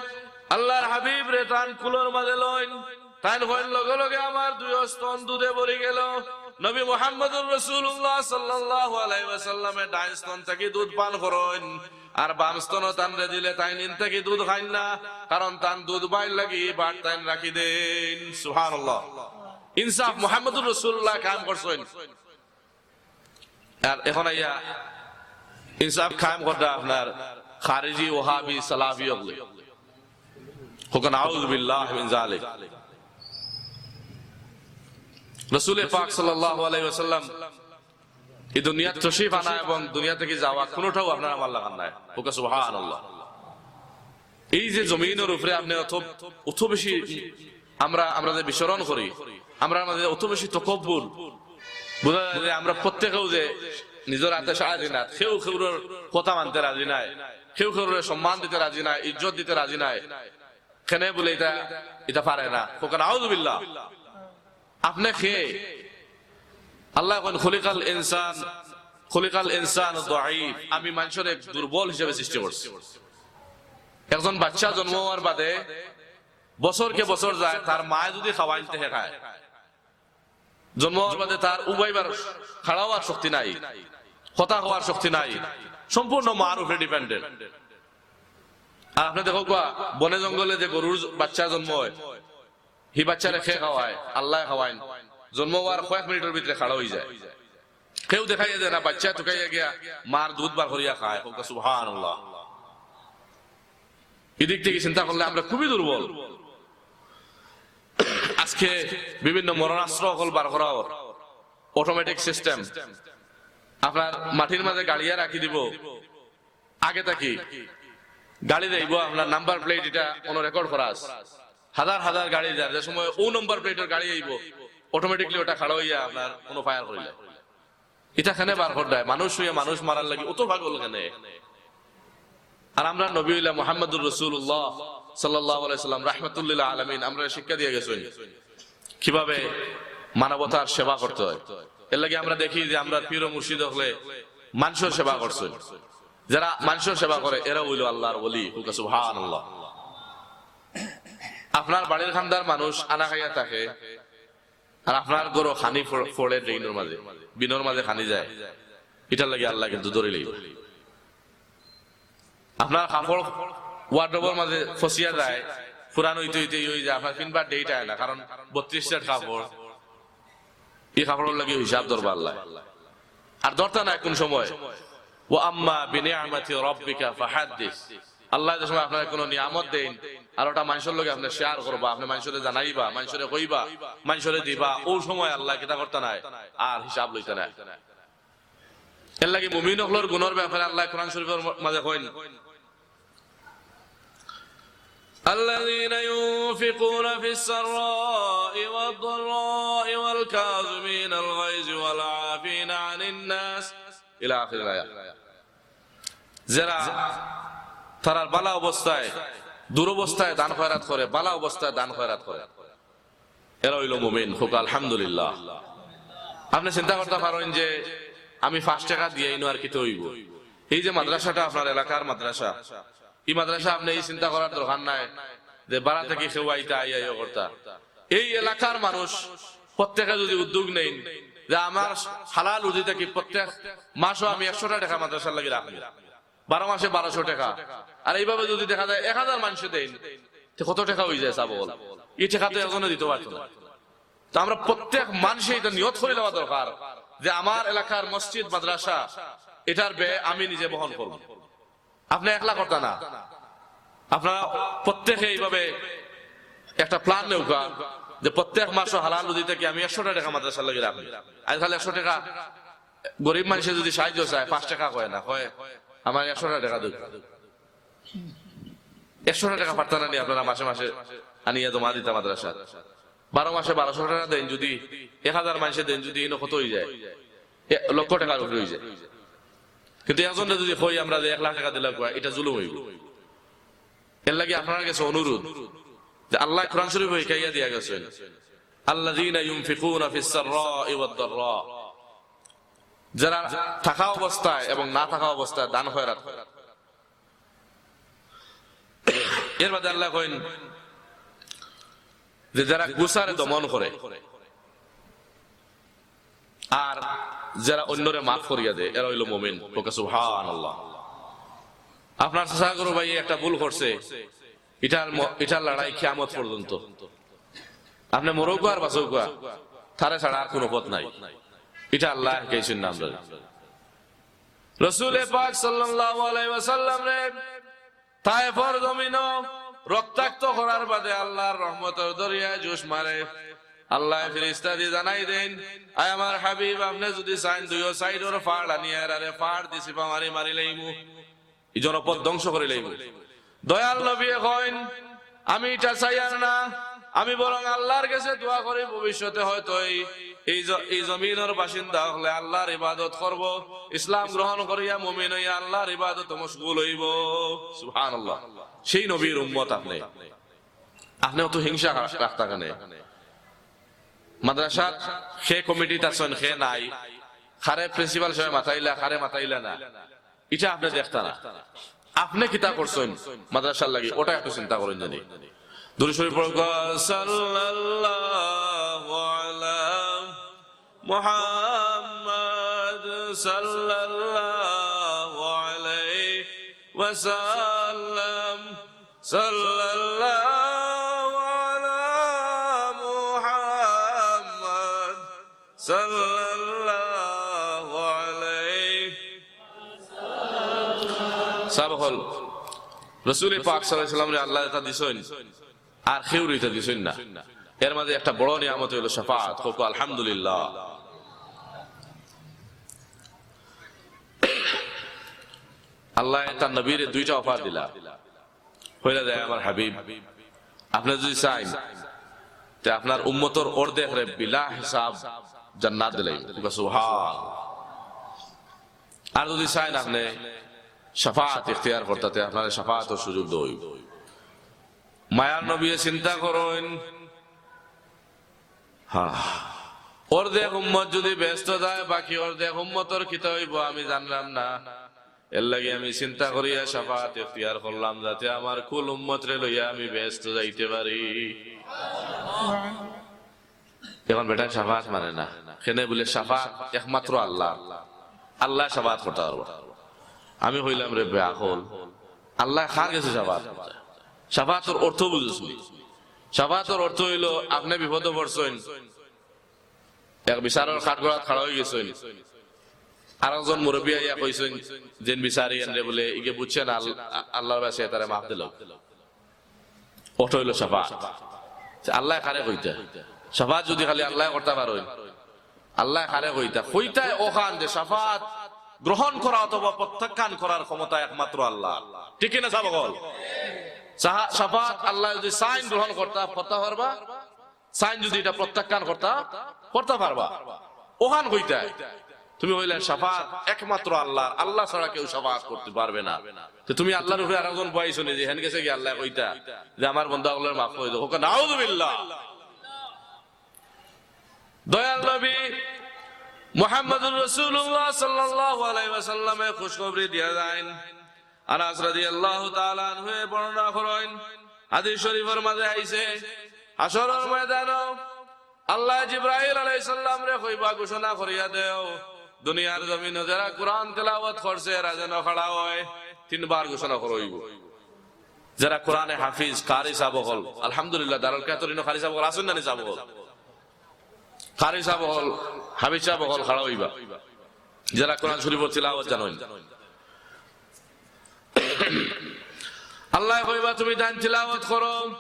আল্লাহর হাবিবরে তান কুলর মাঝে লইন, তাইন কইন, লগে লগে আমার দুইও স্তন দুধে ভরি গেল। নবী মুহাম্মাদুর রাসূলুল্লাহ সাল্লাল্লাহু আলাইহি ওয়াসাল্লামে ডাইন স্তন থাকি দুধ পান করইন, আর বাম স্তন তানরে দিলে তাইন ইন থাকি দুধ খাইন না, কারণ তান দুধ বাইর লাগি বাট তাইন রাখি দেইন। সুবহানাল্লাহ। ইনসাফ মুহাম্মাদুর রাসূলুল্লাহ কায়েম করছইন। আর এখন আইয়া ইনসাফ কায়েম কররা আপনার খারিজি, ওহাবি, সালাফি অকলে। কউক্কা নাউযুবিল্লাহ মিন যালিক। রাসূলে পাক সাল্লাল্লাহু আলাইহি ওয়াসাল্লাম ই দুনিয়াত তশরিফ আনা এবং দুনিয়া থাকি যাওয়া কুনুটাউ আপনার আমার লাখান নায়। কউক্কা সুবহানাল্লাহ। এই যে জমিনর উপরে আপনে অত, অত বেশি আমরা, আমরা যে বিচরণ করি, আমরার মাঝে অত বেশি তকব্বুর, বুঝা যায় যে আমরা প্রত্যেকেউ যে নিজর আতে সারাদিন রাত, কেউ কেউর কথা মানতে রাজি নায়, কেউ কেউর সম্মান দিতে রাজি নায়, ইজ্জত দিতে রাজি নায়। কেনে বুলে ইতা, ইতা পারে না। কউক্কা নাউযুবিল্লাহ। আপনে কে? আল্লায় কইন, "খুলিকাল ইনসান, খুলিকাল ইনসান দাঈফ।" আমি মানষরে দুর্বল হিসাবে সৃষ্টি করছি। একজন বাচ্চা জন্ম অওয়ার বাদে বছর কে বছর যায়, তার মায় যুদি খাওয়াইন তে হে খায়। জন্ম অওয়ার বাদে তার উবাইবার, খাড়া অওয়ার শক্তি নাই, কথা কওয়ার শক্তি নাই, সম্পূর্ণ মার উপরে dependent। আর আপনে দেখউক্কা, বনে জঙ্গলে যে গরুর বাচ্চা জন্ম অয়, হি বাচ্চারে কে খাওয়ায়? আল্লায় খাওয়াইন। জন্ম অওয়ার কয়েক মিনিটর ভিতরে খাড়া অইযায়। কেউ দেখাইয়া দেয় না, বাচ্চা তুকাইয়া গিয়া মার দুধ বার করিয়া খায়। কউক্কা সুবহানাল্লাহ। এদিক থাকি চিন্তা করলে আমরা খুবই দুর্বল। আজকে বিভিন্ন মরণাস্ত্র অকল বার করা অর, automatic system। আপনার মাটির মাঝে গাড়িয়া রাখি দিবো, আগে থাকি গাড়ি যাইবো, আপনার number plate ইটা কোনো record করা আছে, হাজার হাজার গাড়ি যার, যে সময় অউ number plateর গাড়ি আইবো, automatically ওটা খাড়া অইয়া আপনার কোনো fire করিলে। ইটা কেনে বার কররায়? মানুষ অইয়া মানুষ মারার লাগি অত পাগল কেনে? আর আমরার নবী অইলা মুহাম্মাদুর রাসূলুল্লাহ সাল্লাল্লাহু আলাইহি ওয়াসাল্লাম, রাহমাতুল্লিল আলামিন, আমরারে শিক্ষা দিয়া গেছইন কিভাবে মানবতার সেবা করতে হয়। এর লাগি আমরা দেখি যে আমরার পীর ও মুর্শিদ অকলে মানষর সেবা করছইন। যারা মানষর সেবা করে, এরা অইলো আল্লাহর ওলি। কউক্কা সুবহানাল্লাহ। আপনার বাড়ির কান্দার মানুষ আনা খাইয়া থাকে, আর আপনার ঘরো খানি ফ-, ফড়ে drainর মাঝে, বিনর মাঝে খানি যায়, ইটার লাগি আল্লায় কিন্তু ধরি লইবা। আপনার কাপড় wardrobeর মাঝে ফসিয়া যায়, পুরান অইতে অইতে ই অইযায়, আপনার পিনবার date আয় না, কারণ বত্রিশ set কাপড়, ই কাপড়র লাগি হিসাব ধরবা আল্লায়। আর ধরতা নায় কুন সময়। ওয়া আম্মা বিনিআমাতি রাব্বিকা ফাহাদ্দিস। আল্লায় যে সময় আপনারে কুনু নিয়ামত দেইন, আর ওটা মানষর লগে আপনে share করবা, আপনে মানষরে জানাইবা, মানষরে কইবা, মানষরে দিবা, অউ সময় আল্লায় কিতা করতা নায়, আর হিসাব লইতা নায়। এর লাগি মুমিন অকলর গুণর ব্যাপারে আল্লায় কোরআন শরীফর মাঝে কইন, الذين ينفقون في السراء والضراء والكاظمين الغيظ والعافين عن الناس إلى آخر الآية। যারা তারার বালা অবস্থায়, দুরবস্থায় দান খয়রাত করে, বালা অবস্থায় দান খয়রাত করে, এরা অইলো মুমিন। কউক্কা আলহামদুলিল্লাহ। আপনে চিন্তা করতা পারইন যে আমি পাঁচ টেকা দিয়া ইনো আর কিতা অইবো? এই যে মাদ্রাসাটা আপনার এলাকার মাদ্রাসা, ই মাদ্রাসা আপনে ই চিন্তা করার দরকার নাই যে বারা থাকি কেউ আইতা, আইয়া ইয়ে করতা। এই এলাকার মানুষ প্রত্যেকে যুদি উদ্যোগ নেইন যে আমার হালাল রুজি থাকি প্রত্যেক মাসো আমি একশোটা টেকা মাদ্রাসার লাগি রাখমু, বারো মাসে বারোশো টেকা, আর এইভাবে যুদি দেখা যায় এক হাজার মানষে দেইন, তে কত টেকা অইযায় হিসাব অকল? ই টেকা তো একজনে দিতো পারতো না। তো আমরা প্রত্যেক মানষে ইটা নিয়ত করি লওয়া দরকার যে আমার এলাকার মসজিদ মাদ্রাসা, ইটার ব্যয় আমি নিজে বহন করমু। আপনে একলা করতা না, আপনারা প্রত্যেকে এইভাবে একটা plan নেউক্কা যে প্রত্যেক মাসো হালাল রুজি থাকি আমি একশোটা টেকা মাদ্রাসার লাগি রাখমু। আইজকাল একশো টেকা গরিব মানষে যুদি সাহায্য চায়, পাঁচ টেকা কয় না, কয়, "আমার একশোটা টেকা দেউক্কা।" একশোটা টেকা পারতা না নি আপনারা মাসে মাসে আনিয়া জমা দিতা মাদ্রাসাত? বারো মাসে বারোশো টেকা দেইন, যুদি এক হাজার মানষে দেইন, যুদি ইনো কত অইযায়? এক লক্ষ টেকার উপরে অইযায়। কিন্তু একজনরে যুদি কই আমরা যে এক লাখ টেকা দিলাউক্কা, ইটা জুলুম অইবো। এর লাগি আপনারার গেছে অনুরোধ যে আল্লায় কোরআন শরীফো হিকাইয়া দিয়া গেছইন, الذين ينفقون في السراء والضراء। যারা থাকা অবস্থায় এবং না থাকা অবস্থায় দান খয়রাত করে। এর বাদে আল্লায় কইন যে যারা গুছারে দমন করে আর যারা অইন্যরে মাফ করিয়া দেয়, এরা অইলো মুমিন। কউক্কা সুবহানাল্লাহ। আপনার চাচার ঘরর ভাইয়ে একটা ভুল করছে, ইটার ম-, ইটার লড়াই কিয়ামত পর্যন্ত। আপনে মরউক্কা আর বাঁচউক্কা, তারে ছাড়া আর কুনু পথ নাই। ইটা আল্লায় কইছইন না আমরারে। রসুলে পাক সাল্লাল্লাহু আলাইহি ওয়াসাল্লামরে তায়েফর জমিনো রক্তাক্ত করার বাদে আল্লার রহমতর দরিয়ায় জোশ মারে। আল্লায় ফিরিস্তাদি জানাই দেইন, "আয় আমার হাবিব, আপনে যুদি চাইন দুইও সাইডর ফাড় আনিয়া এরারে ফাড় দি চিপা মারি মারিলাইমু।" ই জনপদ ধ্বংস করিলাইমু। দয়াল নবীয়ে কইন, "আমি ইটা চাইয়ার না, আমি বরং আল্লার গেছে দোয়া করি, ভবিষ্যতে হয়তো এই, এই জ-, এই জমিনর বাসিন্দা অকলে আল্লার ইবাদত করবো, ইসলাম গ্রহণ করিয়া মুমিন অইয়া আল্লার ইবাদতো মশগুল অইবো।" সুবহানাল্লাহ। সেই নবীর উম্মত আপনে, আপনে অত হিংসা রাখতা কেনে? মাদ্রাসাত কে কমিটিত আছইন, কে নাই, কারে প্রিন্সিপাল সাবে মাতাইলা, কারে মাতাইলা না, ইটা আপনে দেখতা না। আপনে কিতা করছইন মাদ্রাসার লাগি, ওটা একটু চিন্তা করইন জানি। দুরূদ শরীফ পড়উক্কা, সাল্লাল্লাহু আলা মুহাম্মাদ, সাল্লাল্লাহু আলাইহি ওয়াসাল্লাম, সাল্লাল্লাহু আলা মুহাম্মাদ, সাল্লাল্লাহু আলাইহি। সাব অকল, রসুলে পাক সাল্লাল্লাহু আলাইহি ওয়াসাল্লামরে আল্লায় ইটা দিছইন, আর কেউরে ইটা দিছইন না। এর মাঝে একটা বড় নিয়ামত অইলো শাফাআত। কউক্কা আলহামদুলিল্লাহ। আল্লায় তার নবীরে দুইটা অফার দিলা। কইলা যে, "আমার হাবিব, আপনে যুদি চাইন, তে আপনার উম্মতর অর্ধেকরে বিলা হিসাব জান্নাত দিলাইমু।" কউক্কা সুবহান। আর যুদি চাইন আপনে শাফাআত ইখতিয়ার করতা, তে আপনারে শাফাআতর সুযোগ দেওয়া অইবো। মায়ার নবীয়ে চিন্তা করইন, হ্যাঁ, অর্ধেক উম্মত যুদি বেহেস্তো যায়, বাকি অর্ধেক উম্মতর কিতা অইবো আমি জানলাম না। এরলাগি আমি চিন্তা করিয়া শাফাআত ইখতিয়ার করলাম, যাতে আমার কুল উম্মতরে লইয়া আমি বেহেস্তো যাইতে পারি। এখন বেটায় শাফাআত মানে না, কেনে বুলে শাফাআত একমাত্র আল্লাহ, আল্লায় শাফাআত করতা পারবা। আমি কইলাম, "রে বেআকল, আল্লায় কার গেছে শাফাআত করতা?" শাফাআতর অর্থ বুঝছস নি? শাফাআতর অর্থ অইলো, আপনে বিপদো পড়ছইন, এক বিচারর কাঠগড়াত খাড়া অইগেছইন, আরকজন মুরব্বি আইয়া কইছইন, যেইন বিচারি এনরে বুলে, ইগে বুঝছে না, আল-, আ-, আল্লার বায় তারে মাফ দিলাও। অটা অইলো শাফাআত। তে আল্লায় কারে কইতা? শাফাআত যুদি খালি আল্লায় করতা পারইন, আল্লায় কারে কইতা? কইতায় অখান যে শাফাআত গ্রহণ করা অথবা প্রত্যাখ্যান করার ক্ষমতা একমাত্র আল্লার। ঠিক কি না সাব অকল? শাহা-, শাফাআত আল্লায় যুদি চাইন গ্রহণ করতা, করতা পারবা, চাইন যুদি ইটা প্রত্যাখ্যান করতা, করতা পারবা। অখান কইতায় তুমি কইলায় শাফাআত একমাত্র আল্লার, আল্লা ছাড়া কেউ শাফাআত করতে পারবে না। তে তুমি আল্লার উপরে আরকজন বওয়াইছো নি যে হেন গেছে গি আল্লায় কইতা যে আমার বন্দা অকলরে মাফ করি দেও? কউক্কা নাউজুবিল্লাহ। দয়াল নবী মুহাম্মাদুর রাসূলুল্লাহ সাল্লাল্লাহু আলাইহি ওয়াসাল্লামে খুশখবরি দিয়া যাইন। আনাস রাদিয়াল্লাহু তাআলা আনহুয়ে বর্ণনা করইন, হাদিস শরীফর মাঝে আইছে, হাশরর ময়দানো আল্লায় জিব্রাইল আলাইহিস সালামরে কইবা, "ঘোষণা করিয়া দেও, দুনিয়ার জমিনো যেরা কোরআন তেলাওয়াত করছে, এরা যেন খাড়া অয়।" তিনবার ঘোষণা করা অইবো। যেরা কোরআনে হাফিজ, কারি সাব অকল, আলহামদুলিল্লাহ, দারুল কিরাতর ইনো কারি সাব অকল আছইন না নি সাব অকল? কারি সাব অকল, হাফিজ সাব অকল খাড়া অইবা। যেরা কোরআন শরীফর তিলাওয়াত জানইন, আল্লায় কইবা, "তুমি তাইন তিলাওয়াত করো।"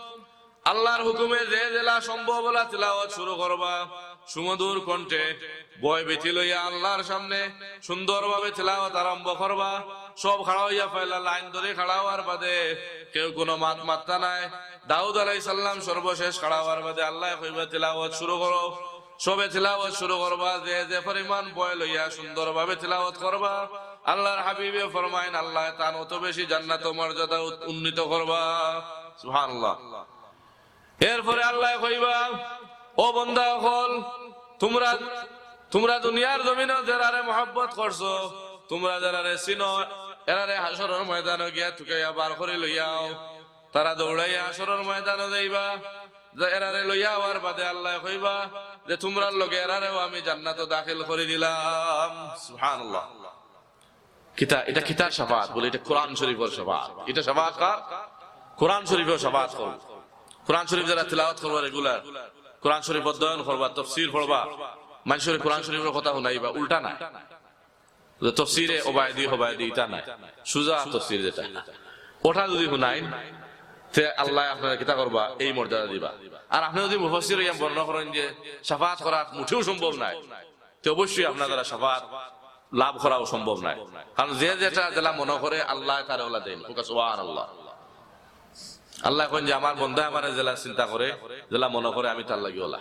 আল্লার হুকুমে যে যেলা সম্ভব অলা তিলাওয়াত শুরু করবা, সুমধুর কণ্ঠে, ভয় ভীতি লইয়া আল্লার সামনে সুন্দরভাবে তিলাওয়াত আরম্ভ করবা। সব খাড়া অইয়া পয়লা লাইন ধরি খাড়া অওয়ার বাদে কেউ কুনু মাত মাততা নায়। দাউদ আলাইহিস সালাম সর্বশেষ খাড়া অওয়ার বাদে আল্লায় কইবা, "তিলাওয়াত শুরু করো।" সবে তিলাওয়াত শুরু করবা, যে যে পরিমাণ ভয় লইয়া সুন্দরভাবে তিলাওয়াত করবা। আল্লার হাবিবে ফরমাইন, আল্লায় তান অত বেশি জান্নাতো মর্যাদা উত-, উন্নীত করবা। সুবহানাল্লাহ। এরপরে আল্লায় কইবা, "ও বন্দা অকল, তুমরা তুমরা দুনিয়ার জমিনো যেরারে মহব্বত করছো, তুমরা যেরারে চিনো, এরারে হাশরর ময়দানো গিয়া তুকাইয়া বার করি লইয়াও। তারা দৌড়াইয়া হাশরর ময়দানো যাইবা, যে এরারে লইয়া আওয়ার বাদে আল্লায় কইবা যে, "তুমরার লগে এরারেও আমি জান্নাতো দাখিল করি দিলাম।" সুবহানাল্লাহ। কিতা, ইটা কিতার শাফাআত? বলে, ইটা কোরআন শরীফর শাফাআত। ইটা শাফাআত কার? কোরআন শরীফর শাফাআত করবো। কোরআন শরীফ যেরা তিলাওয়াত করবা regular, কোরআন শরীফ অধ্যয়ন করবা, তফসির পড়বা, মানষরে কোরআন শরীফর কথা হুনাইবা, উল্টা নায়। যে তফসিরে ওবায়দি, ওবায়দি ইতা নায়, সুজা তফসির যেটা, ওটা যুদি হুনাইন, তে আল্লায় আপনারে কিতা করবা? এই মর্যাদা দিবা। আর আপনে যুদি মুফাসসির অইয়া বর্ণনা করইন যে শাফাআত করা মুটেও সম্ভব নায়, তে অবশ্যই আপনার দ্বারা শাফাআত লাভ করাও সম্ভব নায়। কারণ যে যেটা যেলা মনো করে, আল্লায় তারে ওলা দেইন। কউক্কা সুবহানাল্লাহ। আল্লায় কইন যে, "আমার বন্দায় আমারে যেলা চিন্তা করে, যেলা মনো করে, আমি তার লাগি ওলা।"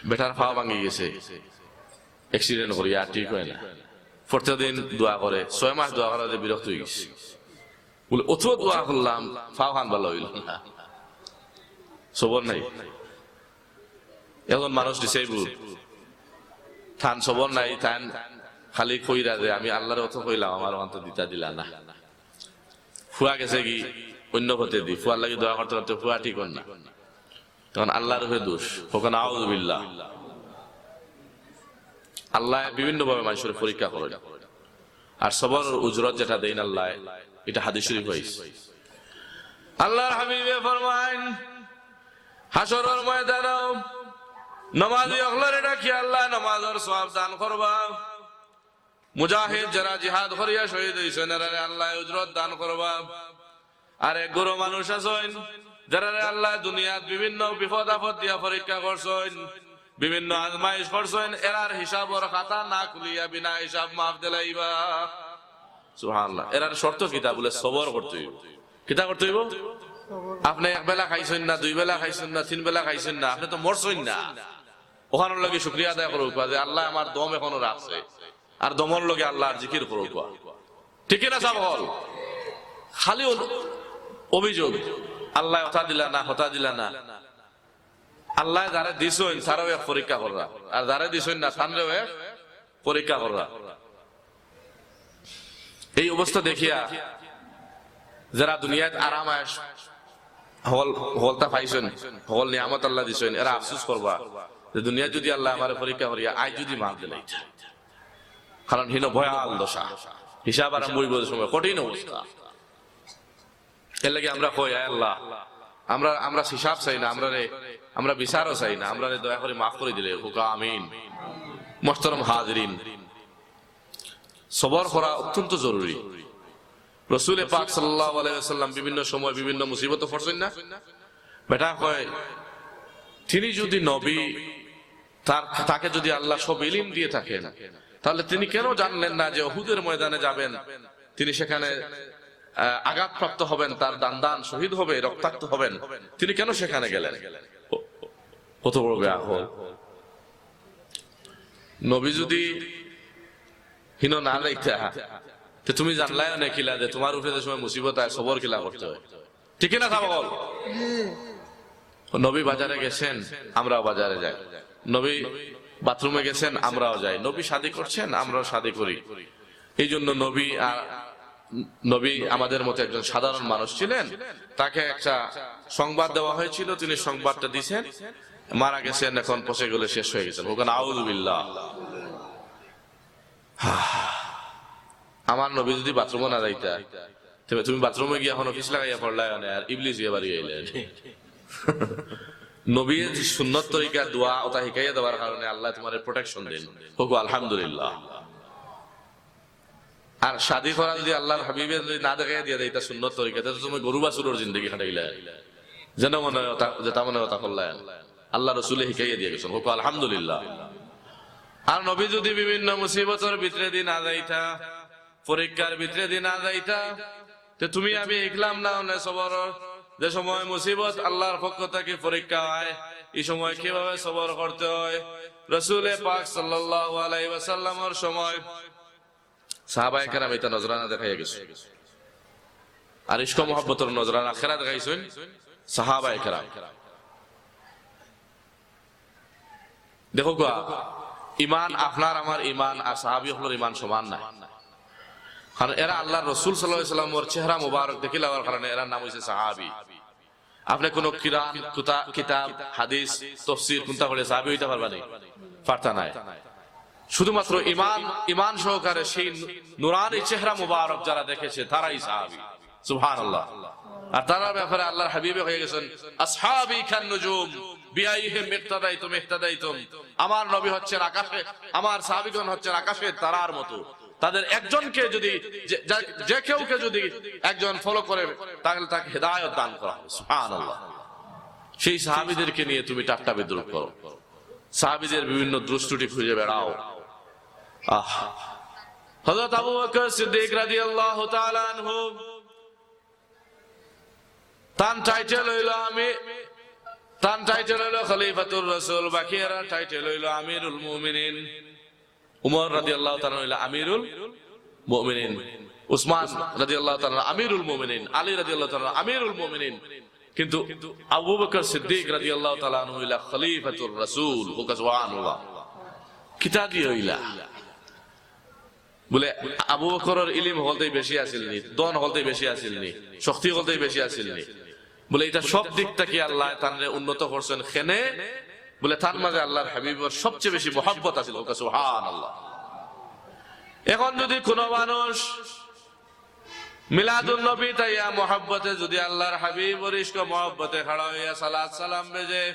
বেটার পাও ভাঙ্গি গেছে, accident করিয়া আর ঠিক অয় না। প্রত্যেকদিন দোয়া করে, ছয় মাস দোয়া করাতে বিরক্ত অইগেছে। বলে, "অত দোয়া করলাম, পাও খান ভালা অইলো না।" সবর নাই। একজন মানুষ disable, তান সবর নাই, তান খালি কইরা যে, "আমি আল্লারে অত কইলাম, আমার অখান তো দিতা দিলা না।" ফুয়া গেছেগি অইন্য পথেদি, ফুয়ার লাগি দোয়া করতে করতে ফুয়া ঠিক অর না। তখন আল্লার উপরে দোষ, কউক্কা নাউযুবিল্লাহ। আল্লায় বিভিন্নভাবে মানষরে পরীক্ষা করইন। আর সবরর উজরত যেটা দেইন আল্লায়, ইটা হাদিস শরীফো আইছে। আল্লার হাবিবে ফরমাইন, হাশরর ময়দানো নমাজি অকলরে ডাকি আল্লায় নমাজর সওয়াব দান করবা। মুজাহিদ যেরা জিহাদ করিয়া শহীদ অইছইন, এরারে আল্লায় উজরত দান করবা। আর এক গুরু মানুষ আছইন, যেরারে আল্লায় দুনিয়াত বিভিন্ন বিপদ আপদ দিয়া পরীক্ষা করছইন, বিভিন্ন আজমাইশ করছইন, এরার হিসাবর খাতা না খুলিয়া বিনা হিসাব মাফ দিলাইবা। সুবহানাল্লাহ। এরার শর্ত কিতা? বলে, সবর করতে অইবো। কিতা করতে অইবো? আপনে এক বেলা খাইছইন না, দুই বেলা খাইছইন না, তিন বেলা খাইছইন না, আপনে তো মরছইন না। অখানর লাগি শুকরিয়া আদায় করউক্কা যে আল্লায় আমার দম এখনো রাখছে, আর দমর লগে আল্লার জিকির করউক্কা। ঠিক কিনা সাব অকল? খালি অন-, অভিযোগ, আল্লায় অতা দিলা না, হতা দিলা না। আল্লায় যারে দিছইন, তারেও এক পরীক্ষা কররা, আর যারে দিছইন না, তানরেও এক পরীক্ষা কররা। এই অবস্থা দেখিয়া যেরা দুনিয়াত আরাম আয়েশ হকল, হকলতা পাইছইন, হকল নিয়ামত আল্লায় দিছইন, এরা আফসোস করবা যে দুনিয়াত যুদি আল্লায় আমারে পরীক্ষা করিয়া আইজ যুদি মাফ দিলাইতা। কারণ হিনো ভয়াল দশা, হিসাব আরম্ভ অইবো যে সময়, কঠিন অবস্থা। এর লাগি আমরা কই, "আয় আল্লাহ, আমরা, আমরা হিসাব চাই না, আমরারে, আমরা বিচারও চাই না, আমরারে দয়া করি মাফ করি দিলে।" কউক্কা আমিন। মোহতরম হাজিরিন, সবর করা অত্যন্ত জরুরি। রসুলে পাক সাল্লাল্লাহু আলাইহি ওয়াসাল্লাম বিভিন্ন সময় বিভিন্ন মুসিবতো পড়ছইন না? বেটা কয়, তিনি যুদি নবী, তার, তাকে যুদি আল্লায় সব ইলিম দিয়া থাকেন, তাহলে তিনি কেন জানলেন না যে উহুদের ময়দানে যাবেন, তিনি সেখানে, আহ, আঘাতপ্রাপ্ত হবেন, তার দান্দান শহীদ হবে, রক্তাক্ত হবেন, তিনি কেন সেখানে গেলেন? ক-, কত বড় বেআক্কল। নবী যুদি হিনো না যাইতা, তে তুমি জানলায় অনে কিলা যে তুমার উপরে যে সময় মুসিবত আয়, সবর কিলা করতে অয়। ঠিক কিনা সাব অকল? নবী বাজারে গেছেন, আমরাও বাজারে যাই। নবী বাথরুমে গেছেন, আমরাও যাই। নবী শাদী করছেন, আমরাও শাদী করি। এই জন্য নবী আর, নবী আমাদের মতো একজন সাধারণ মানুষ ছিলেন, তাকে একটা সংবাদ দেওয়া হয়েছিল, তিনি সংবাদটা দিছেন, মারা গেছেন, এখন পচে গলে শেষ হয়ে গেছেন। কউক্কা নাউযুবিল্লাহ। আমার নবী যুদি বাথরুমো না যাইতা, তে তুমি বাথরুমো গিয়া অখন অফিস লাগাইয়া পড়লায় অনে, আর ইবলিস গিয়া বাড়ি আইলে। নবীয়ে সুন্নত তরিকা দোয়া অতা হিকাইয়া দেওয়ার কারণে আল্লায় তুমারে protection দেইন। কউক্কা আলহামদুলিল্লাহ। আর শাদী করা যুদি আল্লার হাবিবে যুদি না দেখাইয়া দিয়া দেয়, ইতা সুন্নত তরিকা, তে তো তুমি গরু বাছুরর জিন্দেগি কাটাইলায়। যেন মনে অয় অতা, যেতা মনে অয় অতা করলায়। আল্লার রসুলে হিকাইয়া দিয়া গেছেন, কউক্কা আলহামদুলিল্লাহ। আর নবী যুদি বিভিন্ন মুসিবতর ভিতরেদি না যাইতা, পরীক্ষার ভিতরেদি না যাইতা, তে তুমি আমি হিকলাম না অনে সবরর, যে সময় মুসিবত আল্লার পক্ষ থাকি পরীক্ষা অয়, ই সময় কিভাবে সবর করতে অয়। রসুলে পাক সাল্লাল্লাহু আলাইহি ওয়াসাল্লামর সময় সাহাবায়ে কেরাম ইতা নজরানা দেখাইয়া গেছইন। আর ইশক মহব্বতর নজরানা কেরা দেখাইছইন? সাহাবায়ে কেরাম। দেখো গা, ইমান, আপনার আমার ইমান আর সাহাবি অকলর ইমান সমান নায়। কারণ এরা আল্লাহর রসুল সাল্লাল্লাহু আলাইহি ওয়াসাল্লামর চেহারা মুবারক দেখিলাওয়ার কারণে এরার নাম অইছে সাহাবি। আপনে কোনো কিরান, কুতা-, কিতাব, হাদিস, তফসির কুনটা পড়ে সাহাবি অইতা পারবা নি? পারতা নায়। শুধুমাত্র ইমান, ইমান সহকারে সেই নু-, নুরানি চেহারা মুবারক যারা দেখেছে, তারাই সাহাবি। সুবহানাল্লাহ। আর তারার ব্যাপারে আল্লাহর হাবিবে কইয়া গেছেন, "আসহাবি কান নুজুম, বিআইহিম ইক্তাদাইতুম ইহতাদাইতুম।" আমার নবী হচ্ছেন আকাশে, আমার সাহাবীগণ হচ্ছেন আকাশের তারার মতো। তাদের একজনকে যদি, যে, যা-, যে কেউকে যদি একজন ফলো করে, তাহলে তাকে হেদায়েত দান করা হবে। সুবহানাল্লাহ। সেই সাহাবীদেরকে নিয়ে তুমি ঠাট্টা বিদ্রূপ করো, সাহাবীদের বিভিন্ন দোষ ত্রুটি খুঁজে বেড়াও। আহ, হযরত আবু বকর সিদ্দিক রাদিয়াল্লাহু তাআলা আনহু, তান টাইটেল অইলো আমি, তান টাইটেল অইলো খলিফাতুর রাসূল, বাকি এরার টাইটেল অইলো আমিরুল মুমিনিন। উমর রাদিয়াল্লাহু তাআলা আনহু অইলা আমিরুল মুমিনিন, উসমান রাদিয়াল্লাহু তাআলা আনহু আমিরুল মুমিনিন, আলী রাদিয়াল্লাহু তাআলা আনহু আমিরুল মুমিনিন। কিন্তু আবু বকর সিদ্দিক রাদিয়াল্লাহু তাআলা আনহু অইলা খলিফাতুর রাসূল। কউক্কা সুবহানাল্লাহ। কিতা দিয়া অইলা? বুলে, আবু বকরর ইলিম হকলতেই বেশি আছিল নি, ধন হকলতেই বেশি আছিল নি, শক্তি হকলতেই বেশি আছিল নি? বুলে, ইটা সব দিক থাকি আল্লায় তানরে উন্নত করছেন। কেনে? বুলে, তান মাঝে আল্লাহর হাবিবর সবচেয়ে বেশি মহব্বত আছিল। কউক্কা সুবহানাল্লাহ। এখন যদি কোনো মানুষ মিলাদুন নবীত আইয়া মহব্বতে যদি আল্লাহর হাবিবর ইশক মহব্বতে খাড়া অইয়া সালাত সালাম বেজে,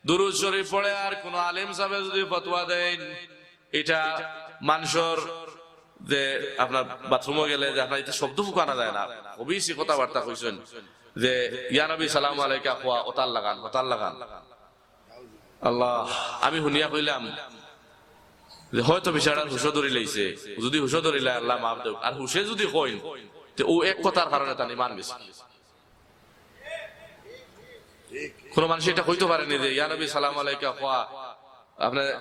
দুরুদ শরীফ পড়ে, আর কোনো আলিম সাহেবে যদি ফতোয়া দেইন, ইটা মানষর যে আপনার বাথরুমো গেলে যে আপনার ইতা শব্দ ফুকানা যায় না, খবিসি কথাবার্তা কইছইন যে, "ইয়া নবী সালাম আলাইকা" কওয়া অতার লাখান, অতার লাখান। আল্লাহ, আমি হুনিয়া কইলাম যে হয়তো বেচারার হুশো ধরিলাইছে, যদি হুশো ধরিলায় আল্লাহ মাফ দেউক, আর হুশে যদি কইন, তে অউ এক কথার কারণে তান ইমান গেছে। কোনো মানুষ ইটা কইতো পারেনি যে, "ইয়া নবী সালাম আলাইকা" কওয়া আপনার,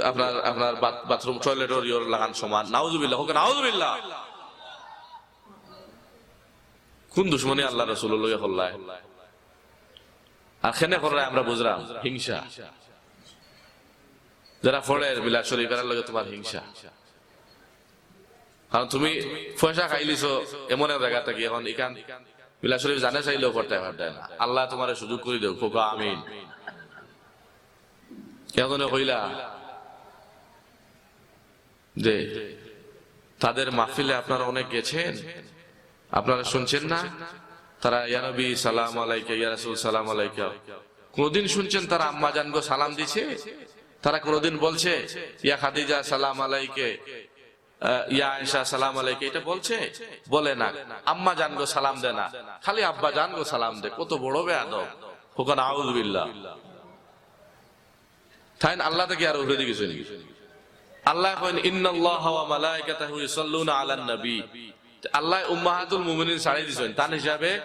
আপনার, আপনার বাথ-, বাথরুম, টয়লেটর ইয়র লাখান সমান। নাউজুবিল্লাহ, কউক্কা নাউজুবিল্লাহ। কোন দুশমনি আল্লাহ রসুলর লগে করলায়? আর কেনে করলায় আমরা বুঝরাম, হিংসা। যারা পড়ের মিলাদ শরীফ, এরার লগে তোমার হিংসা। কারণ তুমি পয়সা খাইলিছো এমন এক জাগা থাকি, এখন ইখান মিলাদ শরীফ জানে চাইলেও পড়তায় পারতায় না। আল্লায় তোমারে সুযোগ করি দেউক, কউক্কা আমিন। একজনে কইলা যে তাদের মাহফিলে আপনারা অনেক গেছেন, আপনারা শুনছেন না? তারা "ইয়া নবী সালাম আলাইকা, ইয়া রাসূল সালাম আলাইকা", কোনদিন শুনছেন তারা "আম্মা জান গো" সালাম দিছে? তারা কোনদিন বলছে "ইয়া খাদিজা সালাম আলাইকে, আহ, ইয়া আয়েশা সালাম আলাইকে", এটা বলছে? বলে না। "আম্মা জান গো" সালাম দেয় না, খালি "আব্বা জান গো" সালাম দেয়। কত বড় বেয়াদব! কউক্কা নাউজুবিল্লাহ। তাইন আল্লাহ থাকি আরো উপরেদি গেছইন। আল্লায় কইন, "ইন্নাল্লাহা ওয়া মালাইকাতাহু ইউসাল্লুনা আলান নবী।" আল্লায় উম্মাহাতুল মুমিনিন ছাড়ি দিছইন, তান হিসাবে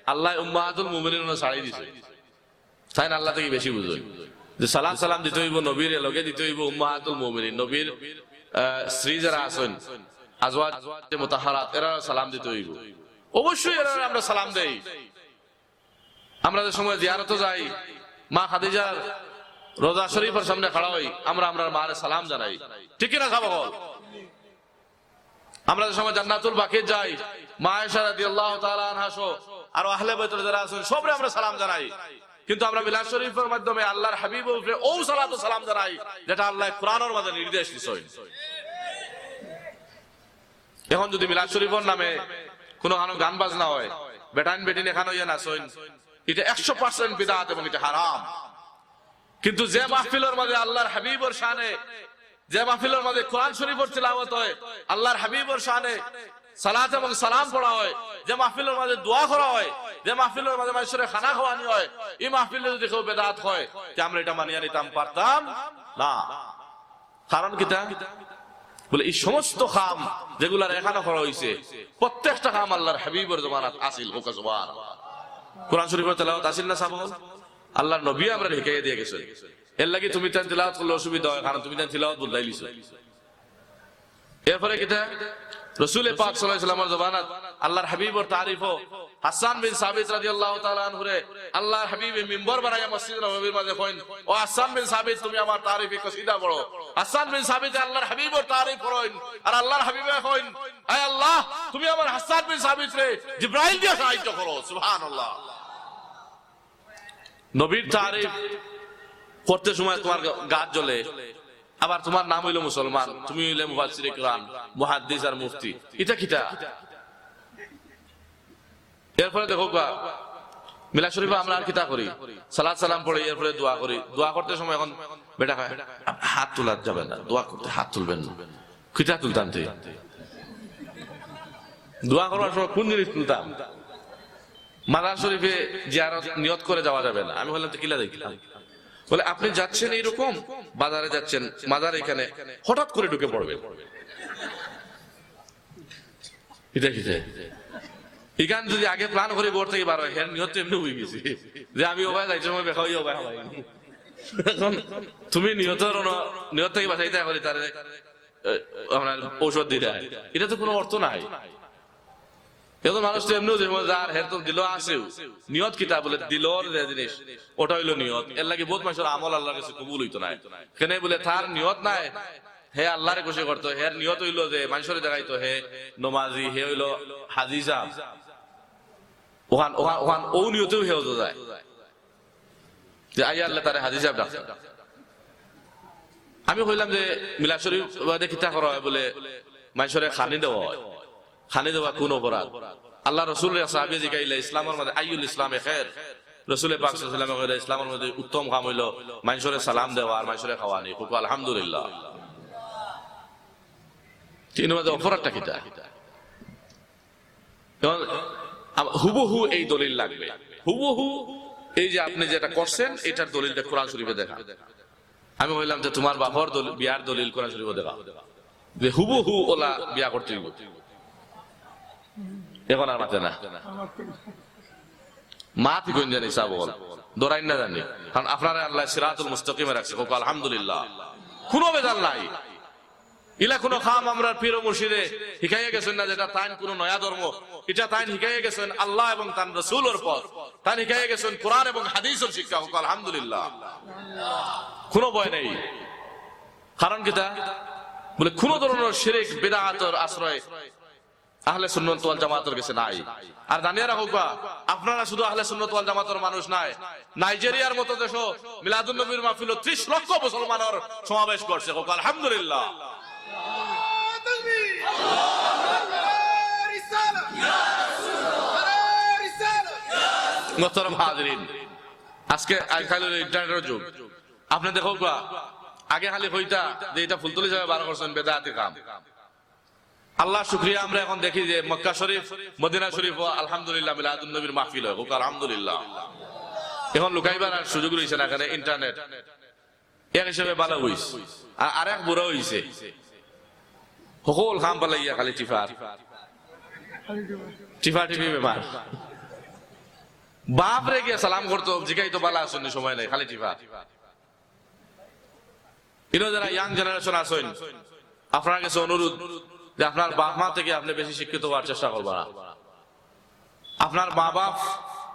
আল্লায় উম্মাহাতুল মুমিনিন ছাড়ি দিছইন। তাইন আল্লাহ থাকি বেশি বুঝইন যে সালাম সালাম দিতে অইবো নবীর, এর লগে দিতে অইবো উম্মাহাতুল মুমিনিন, নবীর, আহ, স্ত্রী যারা আছইন, আজওয়াজে মুতাহহারাত, এরারে সালাম দিতে অইবো। অবশ্যই এরারে আমরা সালাম দেই। আমরা যে সময় জিয়ারতো যাই, মা খাদিজার রওজা শরীফর সামনে খাড়া অই, আমরা আমরার মারে সালাম জানাই, ঠিক কিনা সাব অকল? আমরা যে সময় জান্নাতুল বাকিত যাই, মা আয়েশা রাদিয়াল্লাহু তাআলা আনহা সহ আরো আহলে বাইতর যারা আছইন, সবরে আমরা সালাম জানাই। কিন্তু আমরা মিলাদ শরীফর মাধ্যমে আল্লাহর হাবিবর উপরে অউ সালাত ও সালাম জানাই, যেটা আল্লায় কোরআনর মাঝে নির্দেশ দিছইন। এখন যদি মিলাদ শরীফর নামে কোনো কানো গান বাজনা অয়, বেটাইন বেটিন একখান অইয়া নাচইন, ইটা একশো percent বিদআত এবং ইটা হারাম। কিন্তু যে মাহফিলর মাঝে আল্লাহর হাবিবর শানে, যে মাহফিলর মাঝে কোরআন শরীফর তিলাওয়াত অয়, আল্লাহর হাবিবর শানে সালাত এবং সালাম পড়া অয়, যে মাহফিলর মাঝে দোয়া করা অয়, যে মাহফিলর মাঝে মানষরে খানা খাওয়ানি অয়, ই মাহফিলে যদি কেউ বেদাত কয়, তে আমরা ইটা মানিয়া নিতাম পারতাম না। কারণ কিতা? বুলে, ই সমস্ত কাম যেগুলার এখানো করা অইছে, প্রত্যেকটা কাম আল্লাহর হাবিবর জমানাত আছিল। কউক্কা সুবহানাল্লাহ। কোরআন শরীফর তেলাওয়াত আছিল না সাব অকল? আল্লাহর নবী আমরারে হিকাইয়া দিয়া গেছইন। এরলাগি তুমি তান তেলাওয়াত করলে অসুবিধা অয়, কারণ তুমি তান তেলাওয়াত বদলাইলিছো। এরপরে কিতা? রসুলে পাক সাল্লাল্লাহু আলাইহি ওয়াসাল্লামর জমানাত আল্লাহর হাবিবর তারিফও হাসান বিন সাবিত রাদিয়াল্লাহু তাআলা আনহুরে আল্লাহর হাবিবে মিম্বর বানাইয়া মসজিদ নববীর মাঝে কইন, "ও হাসান বিন সাবিত, তুমি আমার তারিফে কসিদা পড়ো।" হাসান বিন সাবিতে আল্লাহর হাবিবর তারিফ করইন, আর আল্লাহর হাবিবে কইন, "আয় আল্লাহ, তুমি আমার হাসান বিন সাবিতরে জিব্রাইল দিয়া সাহায্য করো।" সুবহানাল্লাহ। নবীর তারিফ করতে সময় তোমার গা-, গাত জ্বলে, আবার তোমার নাম অইলো মুসলমান, তুমি অইলে মুফাসসিরে কোরআন, মুহাদ্দিস আর মুফতি। ইটা কিতা? এরপরে দেখো গা, মিলাদ শরীফে আমরা আর কিতা করি? সালাত সালাম পড়ি, এরপরে দোয়া করি। দোয়া করতে সময় এখন বেটা কয়, "হাত তোলা যাবে না, দোয়া করতে হাত তুলবেন না।" কিতা তুলতাম তুই? দোয়া করবার সময় কোন জিনিস তুলতাম? মাজার শরীফে জিয়ারত নিয়ত করে যাওয়া যাবে না। আমি বললাম, "তো কিলা দেখলাম?" বলে, "আপনি যাচ্ছেন এইরকম, বাজারে যাচ্ছেন, মাজার এখানে, হঠাৎ করে ঢুকে পড়বেন।" ইটা কিতা? ইখান যদি আগে প্ল্যান করি ঘর থাকি বার অয়, হের নিয়ত তো এমনে অই গেছে যে আমি ওবায় যাইতে সময় বেখা অইয়া ওবায় হামাই। এখন তুমি নিয়তর অন-, নিয়ত থাকি বাঁচাইতে করি তারে, এ, আপনার ঔষধ দিতা। ইটা তো কুনু অর্থ নাই। এখন মানুষ তো এমনেও যে সময় যার, হের তো দিলো আছেও। নিয়ত কিতা বলে? দিলর যে জিনিস, ওটা অইলো নিয়ত। এর লাগি বউত মানষর আমল আল্লাহর কাছে কবুল অইতো নায়। কেনে বলে তার নিয়ত নাই, হে আল্লাহরে খুশি করতো, হের নিয়ত অইলো যে মানষরে দেখাইতো হে নমাজি, হে অইলো হাজি সাব। ওখান, ওখান, ওখান অউ নিয়তেউ হে অতো যায় যে আইয়া আল্লাহ তারে হাজি সাব ডাকছে। আমি কইলাম যে মিলাদ শরীফ বাদে কিতা করা অয়? বলে মানষরে খানি দেওয়া অয়। খানি দেওয়া কুন অপরাধ? আল্লাহর রসুলরে সাহাবীয়ে জিকাইলা, "ইসলামর মাঝে আইয়ুল ইসলামে খের?" রসুলে পাক সাল্লাল্লাহু আলাইহি ওয়াসাল্লামে কইলা, "ইসলামর মাঝে উত্তম কাম অইলো মানষরে সালাম দেওয়া আর মানষরে খাওয়ানি।" কউক্কা আলহামদুলিল্লাহ। তিন মাঝে অপরাধটা কিতা? এখন আম-, হুবহু এই দলিল লাগবে, হুবহু এই যে আপনি যেটা করছেন, এটার দলিলটা কোরআন শরীফে দেখা। আমি কইলাম যে, "তোমার বাপর দলিল, বিয়ার দলিল কোরআন শরীফে দেখা।" যে হুবহু ওলা বিয়া করতে অইবো। এখন আর মাতে না। মাত কইন জানি সাব অকল। দৌড়াইন না জানি। কারণ আপনারে আল্লাহ সিরাতুল মুস্তাকিমে রাখছে। কউক্কা আলহামদুলিল্লাহ। কুনু বেজাল নাই। ইলা কুনু কাম আমরার পীর ও মুর্শিদে হিকাইয়া গেছইন না, যেটা তাইন কুনু নয়া ধর্ম। ইটা তাইন হিকাইয়া গেছইন আল্লাহ এবং তান রসুলর পথ। তাইন হিকাইয়া গেছইন কোরআন এবং হাদিসর শিক্ষা। কউক্কা আলহামদুলিল্লাহ। কুনু ভয় নাই। কারণ কিতা? বলে, কুনু ধরনর শিরিক, বিদআতর আশ্রয় আহলে সুন্নত ওয়াল জামাতর গেছে নাই। আর জানিয়া রাখউক্কা, আপনারা শুধু আহলে সুন্নত ওয়াল জামাতর মানুষ নায়, নাইজেরিয়ার মতো দেশো মিলাদুন নবীর মাহফিলো ত্রিশ লক্ষ মুসলমানর সমাবেশ করছে। কউক্কা আলহামদুলিল্লাহ। মোহতারাম হাজিরিন, আজকে, আজকাল অইলো ইন্টারনেটর যুগ। আপনে দেখউক্কা, আগে খালি কইতা যে ইটা ফুলতলি সাবে বার করছইন, বেদাতি কাম। আল্লাহর শুকরিয়া, আমরা এখন দেখি যে মক্কা শরীফ, মদিনা শরীফও আলহামদুলিল্লাহ মিলাদুন নবীর মাহফিল অয়, কউক্কা আলহামদুলিল্লাহ। এখন লুকাইবার আর সুযোগ রইছে না, কেনে ইন্টারনেট। এক হিসাবে ভালা অইছে, আর আরেক বুরা অইছে, হকল কাম ফালাইয়া খালি টিফার, টিফা টিফি বেমার। বাপরে গিয়া সালাম করতো, জিকাইতো ভালা আছইন নি, সময় নাই, খালি টিফা। ইনো যারা young generation আছইন, আপনারার গেছে অনুরোধ যে আপনার বাপ মা থাকি আপনে বেশি শিক্ষিত অওয়ার চেষ্টা করবা। আপনার মা বাপ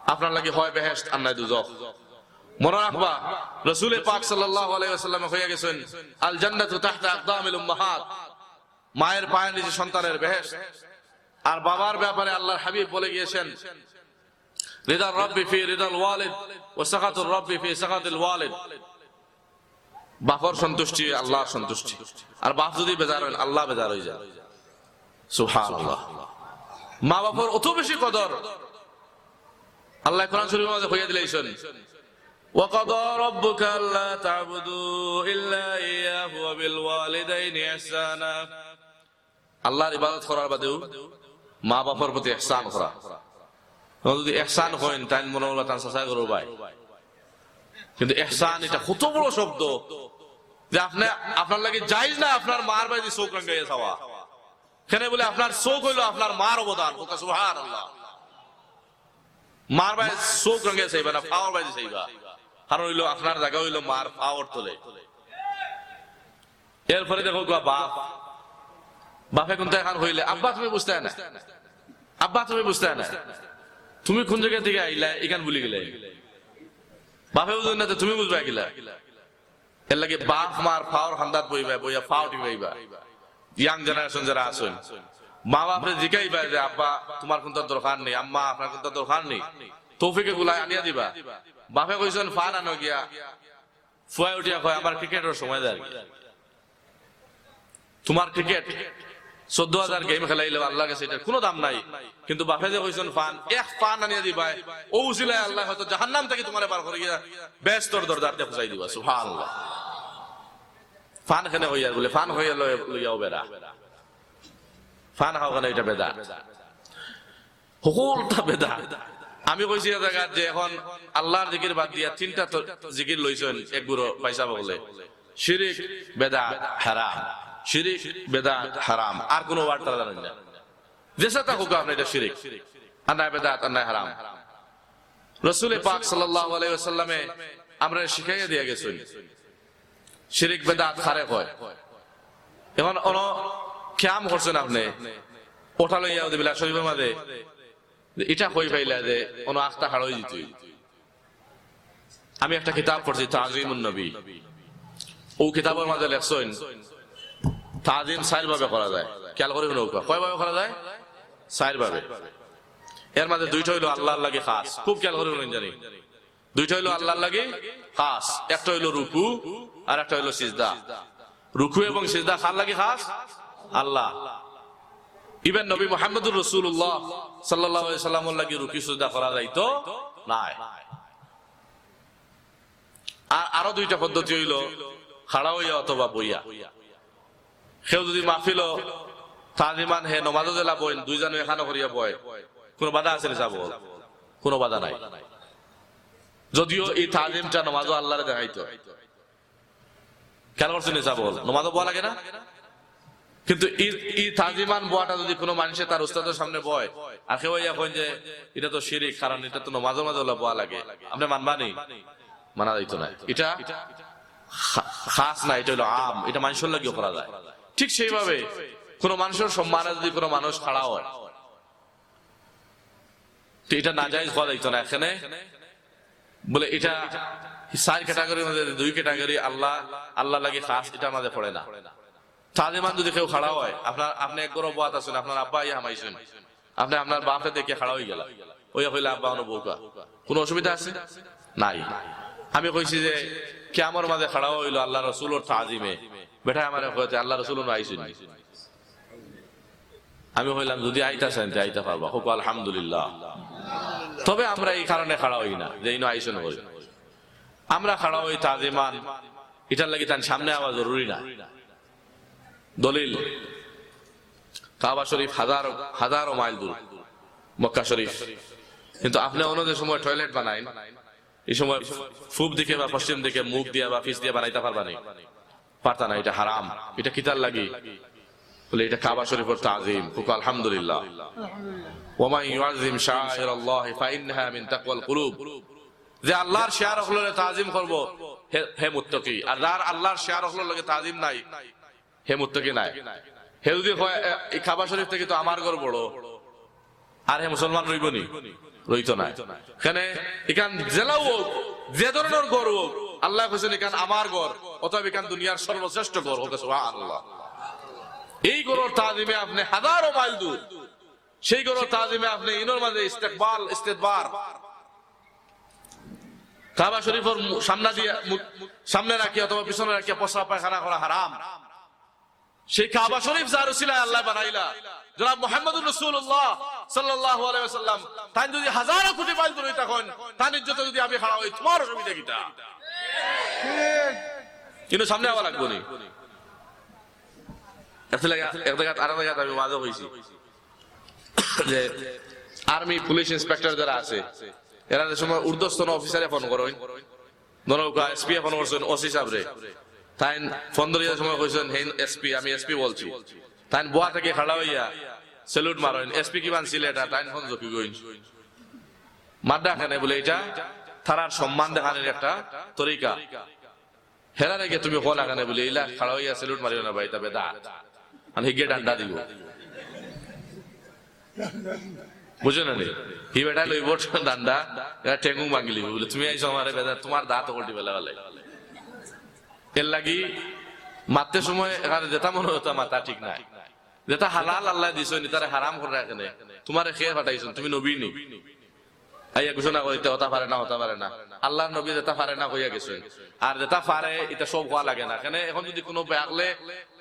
আপনার লাগি হয় বেহেশত আর নায় দুজখ। মনো রাখবা, রসুলে পাক সাল্লাল্লাহু আলাইহি ওয়াসাল্লামে কইয়া গেছইন, "আল জান্নাতু তাহতা আকদামিল উম্মাহাত।" মায়ের পায়ের নিচে সন্তানের বেহেশত। আর বাবার ব্যাপারে আল্লাহর হাবিব বলে গিয়েছেন, "রিদার রাব্বি ফি রিদাল ওয়ালিদ ওয়া সাখাতুর রাব্বি ফি সাখাতিল ওয়ালিদ।" বাপর সন্তুষ্টি আল্লাহর সন্তুষ্টি, আর বাপ যদি বেজার অইন, আল্লাহ বেজার অইযায়। সুবহানাল্লাহ। মা বাপর অত বেশি কদর। আল্লাহ কোরআন শরীফর মাঝে কইয়া দিলাইছইন, "ওয়া কাদা রাব্বুকা আল্লা তা'বুদু ইল্লা ইয়াহু ওয়া বিল ওয়ালিদাইনি ইহসানা।" আল্লাহর ইবাদত করার বাদেউ মা বাপর প্রতি ইহসান করা। এখন যদি ইহসান কইন, তাইন মনো করবা তান চাচা ঘরর ভাই। কিন্তু ইহসান ইটা কত বড় শব্দ যে আপনে, আপনার লাগি জায়েজ না আপনার মার বায়দি চউখ রাঙ্গাইয়া চাওয়া। কেনে বলে আপনার চউখ অইলো আপনার মার অবদান। কউক্কা সুবহানাল্লাহ। মার বায় চউখ রাঙ্গাইয়া চাইবা না, পাওর বায়দি চাইবা। কারণ অইলো আপনার জাগা অইলো মার পাওর তলে। এরপরে দেখউক্কা বাপ, বাপে কুন্তা একখান কইলে, "আব্বা তুমি বুঝতায় না, আব্বা তুমি বুঝতায় না।" তুমি কুন জাগা থাকি আইলা, ইখান ভুলি গেলায়। বাপে বুঝইন না, তে তুমি বুঝবায় কিলা? এরলাগি বাপ মার পাওর কান্দাত বইবায়, বইয়া পাও টিপাইবা। Young generation যেরা আছইন, মা বাপরে জিকাইবা যে, "আব্বা, তুমার কুন্তা দরকার নি, আম্মা, আপনার কুন্তা দরকার নি?" তৌফিকে গুলায় আনিয়া দিবা। বাপে কইছইন, "পান আনো গিয়া।" ফুয়ায় উঠিয়া কয়, "আমার ক্রিকেটর সময় যার গি। তুমার ক্রিকেট, চৌদ্দ হাজার গেম খেলাইলেও আল্লার গেছে ইটার কুনু দাম নাই।" কিন্তু বাপে যে কইছইন পান, এক পান আনিয়া দিবায়, অউ উছিলায় আল্লায় হয়তো জাহান্নাম থাকি তুমারে বার করিয়া বেহেস্তর দরজাত দিয়া পৌঁছাই দিবা। সুবহানাল্লাহ। পান কেনে কইয়ার বুলে, পান কইয়া লই-, লইয়াও বেড়া। পান খাও কেনে, ইটা বেদাত। হকলটা বেদাত। আমি কইছি এক জাগাত যে অখন আল্লার জিকির বাদ দিয়া তিনটা তো জিকির লইছইন এক গুরু ভাইসাব অকলে। শিরিক, বেদাত, হারাম। শিরিক, বেদাত, হারাম। আর কুনু word তারা জানইন না। যেছা থাকুক আপনে, ইটা শিরিক। আর নায় বেদাত, আর নায় হারাম। রসুলে পাক সাল্লাল্লাহু আলাইহি ওয়াসাল্লামে আমরারে শিখাইয়া দিয়া গেছইন। শিরিক বেদাত কারে কয়? অখন অনো কিয়াম করছইন আপনে, ওটা লইয়া অউ যে বিলাস শরিফর মাঝে, যে ইটা কই পাইলা যে অনো আখতা খাড়া অইযিতই। আমি একটা কিতাব পড়ছি, তাজিমুন নবী। অউ কিতাবর মাঝে লেখছইন, তাজিম চাইর ভাবে করা যায়। খিয়াল করি হুনউক্কা, কয় ভাবে করা যায়? চাইর ভাবে। এর মাঝে দুইটা অইলো আল্লার লাগি খাস, খুব খিয়াল করি হুনইন জানি। দুইটা অইলো আল্লার লাগি খাস, একটা অইলো রুকু, আর একটা অইলো সিজদা। রুকু এবং সিজদা কার লাগি খাস? আল্লা। Even নবী মুহাম্মদুর রাসূলুল্লাহ সাল্লাল্লাহু আলাইহি ওয়াসাল্লামর লাগি রুকু সিজদা করা যাইতো নায়। আর আরো দুইটা পদ্ধতি অইলো খাড়া অইয়া অথবা বইয়া। কেউ যুদি মাহফিলো তাজিমান হে নমাজো যেলা বইন, দুইজনে একখানো করিয়া বয়, কুনু বাধা আছে নি সাব অকল? কুনু বাধা নাই। যদিও ই তাজিমটা নমাজো আল্লারে দেখাইতো। খিয়াল করছইন নি সাব অকল? নমাজো বওয়া লাগে না? কিন্তু ই, ই তাজিমান বওয়াটা যুদি কুনু মানষে তার উস্তাদর সামনে বয়, আর কেউ আইয়া কইন যে, "ইটা তো শিরিক, কারণ ইটা তো নমাজর মাঝে অলা বওয়া লাগে", আপনে মানবা নি? মানা যাইতো নায়। ইটা খা-, খাস না, ইটা অইলো আম, ইটা মানষর লাগিও করা যায়। ঠিক সেইভাবে কুনু মানষর সম্মানে যুদি কুনু মানুষ খাড়া অয়, তে ইটা নাজায়েজ কওয়া যাইতো না। এখানে বুলে ইটা চাইর categoryর মাঝে দুই category আল্লা, আল্লার লাগি খাস, ইটার মাঝে পড়ে না। তাজিমান যুদি কেউ খাড়া অয়, আপনার, আপনে এক ঘরো বওয়াত আছইন, আপনার আব্বা আইয়া হামাইছইন, আপনে আপনার বাপরে দেখিয়া খাড়া অইগেলা, অইয়া কইলা, "আব্বা, অনো বউক্কা।" কুনু অসুবিধা আছে? নাই। আমি কইছি যে কিয়ামর মাঝে খাড়া অইলো আল্লার রসুলর তাজিমে, বেটায় আমারে কয়, "তে আল্লার রসুল অনো আইছইন নি?" আমি কইলাম, "যুদি আইতা চাইন, তে আইতা পারবা।" কউক্কা, "আলহামদুলিল্লাহ।" তবে আমরা ই কারণে খাড়া অই না যে ইনো আইছইন করি। আমরা খাড়া অই তাজিমান, ইটার লাগি তান সামনে আওয়া জরুরি না। দলিল, কাবা শরিফ হাজার, হাজারো মাইল দূর মক্কা শরিফ, কিন্তু আপনে অনো যে সময় টয়লেট বানাইন, ই সময় পুব দিকে বা পশ্চিম দিকে মুখ দিয়া বা পিছ দিয়া বানাইতা পারবা নি? পারতা না, ইটা হারাম। ইটা কিতার লাগি? বুলে, "ইটা কাবা শরিফর তাজিম।" কউক্কা, "আলহামদুলিল্লাহ।" "ওয়া মান ইউআজ্জিম শাআইরাল্লাহি ফাইন্নাহা মিন তাকওয়াল কুলুব।" যে আল্লার শিয়ার অকলরে তাজিম করবো, হে, হে মুত্তাকি। আর যার আল্লার শিয়ার অকলর লগে তাজিম নাই, হে মুত্তাকি নায়। হে যুদি কয়, "এ, ই কাবা শরিফ থাকি তো আমার ঘর বড়", আর হে মুসলমান রইবো নি? রইতো নায়। কেনে ইখান যেলাউ অউক, যে ধরনর ঘর অউক, আল্লায় কইছইন, "ইখান আমার ঘর, অতএব ইখান দুনিয়ার সর্বশ্রেষ্ঠ ঘর।" কউক্কা সুবহানাল্লাহ। এই ঘরর তাজিমে আপনে হাজারো মাইল দূর, সেই ঘরর তাজিমে আপনে ইনোর মাঝে ইস্তেকবাল, ইস্তেদবার, কাবা শরিফর মু-, সামনা দিয়া, মু-, সামনে রাখিয়া অথবা পিছনে রাখিয়া পেশাব পায়খানা করা হারাম। সেই কাবা শরিফ যার উছিলায় আল্লায় বানাইলা, জনাব মুহাম্মদুর রাসূলুল্লাহ সাল্লাল্লাহু আলাইহি ওয়াসাল্লাম, তাইন যুদি হাজারো কুটি মাইল দূরে থাকইন, তান ইজ্জতে যুদি আমি খাড়া অই, তুমার অসুবিধা কিতা? কিন্তু সামনে আওয়া লাগবো নি। এক জাগাত, এক জাগাত, আরো জাগাত আমি ওয়াজও কইছি যে আর্মি, পুলিশ ইন্সপেক্টর যেরা আছে, এরা যে সময় ঊর্ধ্বতন অফিসারে ফোন করইন, ধরো, এসপি ফোন করছইন ওসি সাবরে, তাইন ফোন ধরিয়া সময় কইছইন, "হে এসপি, আমি এসপি বলছি।" তাইন বওয়া থাকি খাড়া অইয়া স্যালুট মারইন, "এসপি কিমান সিলেট?" আর তাইন ফোন জকি গইন। মাদ্দা কেনে বুলে, ইটা তারার সম্মান দেখানির একটা তরিকা। হেরারে গিয়া তুমি কও না কেনে বুলে, "ইলা খাড়া অইয়া স্যালুট মারিও না বা, ইটা বেদাত।" আর হিগে ডান্ডা দিবো। বুঝো না নি? হি বেটা লইব ডান্ডা, এরা ঠেঙ্গুং ভাঙিলিব। বলে, "তুমি আইছো আমারে বেজার, তোমার দাঁত ওকলটি বেলা বেলাই।" এর লাগি মারতে সময় এখানে যেটা মনে হয় তা মাথা ঠিক নাই। যেটা হালাল আল্লাহ দিছইন, তারে হারাম করে রাখে নাই। তোমারে কে ফাটাইছইন, তুমি নবী নি? আইয়া ঘোষণা করিতে হতা পারে না, হতা পারে না। আল্লাহর নবী যেটা পারে না কইয়া গেছইন, আর যেটা পারে এটা সব হওয়া লাগে না। কেনে এখন যদি কোনো বেয়াকলে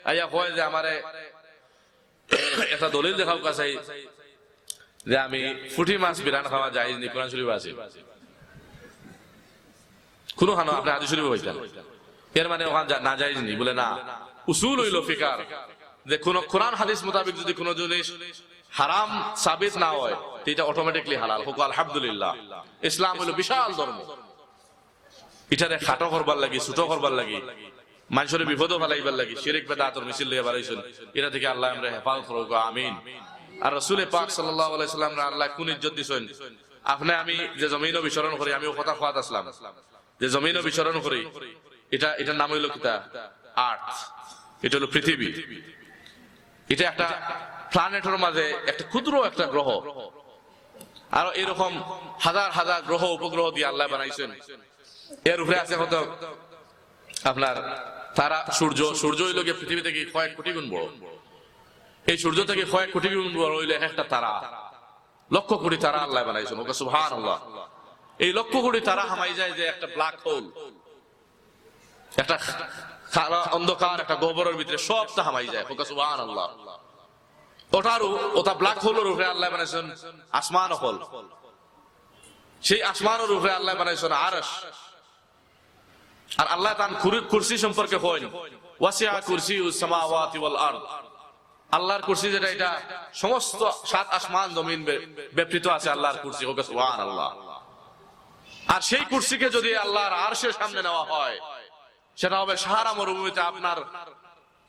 আইয়া কয় যে আমারে একটা দলিল দেখাও কাছে যে আমি ফুটি মাছ বিরান খাওয়া জায়েজ নি, কোরআন শরীফ আছে। কোনো খানো আপনি হাদিস শরীফ হইতেন, এর মানে ওখান যা-, না জায়েজ নি, বলে না। উসুল হইল ফিকার, যে কোনো কোরআন হাদিস মোতাবেক যদি কোনো জিনিস হারাম সাবিত না হয়, তো এটা অটোমেটিকলি হালাল। হোক আলহামদুলিল্লাহ, ইসলাম হইল বিশাল ধর্ম। ইটারে খাটো করবার লাগি, ছোট করবার লাগি, মানুষরে বিপদও ফালাইবার লাগি, শিরিক বেদাতর মিছিল লইয়া বাড়াইছেন। এটা থেকে আল্লাহ আমরা হেফাজত করুক, আমিন। আর রসুল পাক সাল্লাল্লাহু আলাইহি সাল্লাম আল্লাহ কোন ইজ্জত দিছেন? আপনি আমি যে জমিনও বিচরণ করি, আমিও কথা খোয়াত আসলাম, যে জমিনও বিচরণ করি, এটা, এটার নাম হইল কিতা? আর্থ। এটা হলো পৃথিবী। এটা একটা প্ল্যানেটর মাঝে একটা ক্ষুদ্র একটা গ্রহ। আরো এরকম হাজার হাজার গ্রহ উপগ্রহ দিয়ে আল্লাহ বানাইছেন। এর উপরে আছে কত আপনার তারা, সূর্য। সূর্য হইল গিয়ে পৃথিবী থেকে কয়েক কোটি গুণ বড়। এই সূর্য থেকে কয়েক কোটি গুণ বড় হইলে এক একটা তারা, লক্ষ কোটি তারা আল্লাহ বানাইছেন। ওকে সুবহানাল্লাহ। এই লক্ষ কোটি তারা হামাই যায় যে একটা ব্ল্যাক হোল, একটা কালা অন্ধকার, একটা গহ্বরের ভিতরে সবটা হামাই যায়। ওকে সুবহানাল্লাহ। ওটার উ-, ওটা ব্ল্যাক হোলের উপরে আল্লাহ বানাইছেন আসমান অকল। সেই আসমানের উপরে আল্লাহ বানাইছেন আরশ। আর আল্লাহ তান কুর-, কুরসি সম্পর্কে কইন, "ওয়াসিআ কুরসিয়ুহুস সামাওয়াতি ওয়াল আরদ।" আল্লাহর কুরসি যেটা, এটা সমস্ত সাত আসমান জমিন বে-, ব্যাপৃত আছে আল্লাহর কুরসি। ওকে সুবহানাল্লাহ। আর সেই কুরসিকে যদি আল্লাহর আরশের সামনে নেওয়া হয়, সেটা হবে সাহারা মরুভূমিতে আপনার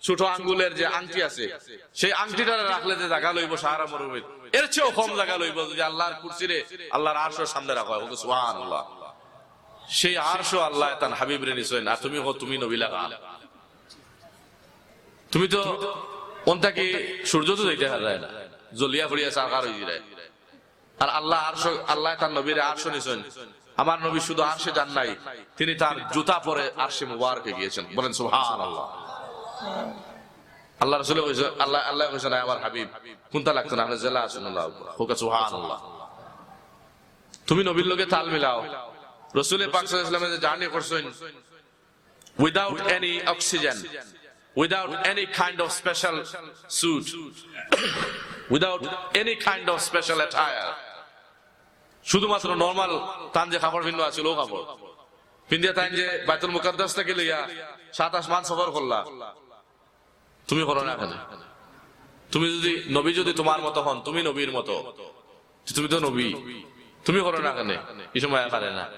ছোট আঙ্গুলের যে আংটি আছে, সেই আংটিটারে রাখলে যে জায়গা লইব সাহারা মরুভূমিত, এর চেয়েও কম জায়গা লইব যদি আল্লাহর কুরসিরে আল্লাহর আরশের সামনে রাখা হয়। ওকে সুবহানাল্লাহ। সেই আরশও আল্লাহ তান হাবিবরে নিছেন, আর তুমি কও তুমি নবী লাগাল। তুমি তো অন্তা কি সূর্য তো যাইতে হার যায় না, জ্বলিয়া ফুড়িয়া ছারখার হয়ে যায়। আর আল্লাহ আরশ, আল্লাহ তার নবীরে আরশ নিছেন। আমার নবী শুধু আরশে যান নাই, তিনি তার জুতা পরে আরশে মুবারকে গিয়েছেন। বলেন সুবহানাল্লাহ। আল্লাহ রসুলে কইছেন, আল্লাহ, আল্লাহ কইছেন, "আয় আমার হাবিব, কোনটা লাগতো না, আপনি জেলা আছেন।" আল্লাহ আকবার। হোক সুবহানাল্লাহ। তুমি নবীর লগে তাল মিলাও। রসুলে পাক সাল্লাল্লাহু আলাইহি ওয়াসাল্লামে যে জার্নি করছেন, without any oxygen, without any kind of special suit, without any kind of special attire, শুধুমাত্র নরমাল তান যে কাপড় পিন্দা আছিল, ও কাপড় পিন্দিয়া তাইন যে বাইতুল মুকাদ্দাস থেকে লইয়া সাত আসমান সফর করলা, তুমি করো না কেনে? তুমি যদি নবী, যদি তোমার মতো হন, তুমি নবীর মতো, তুমি তো নবী, তুমি করো না কেনে? এই সময় পারে না।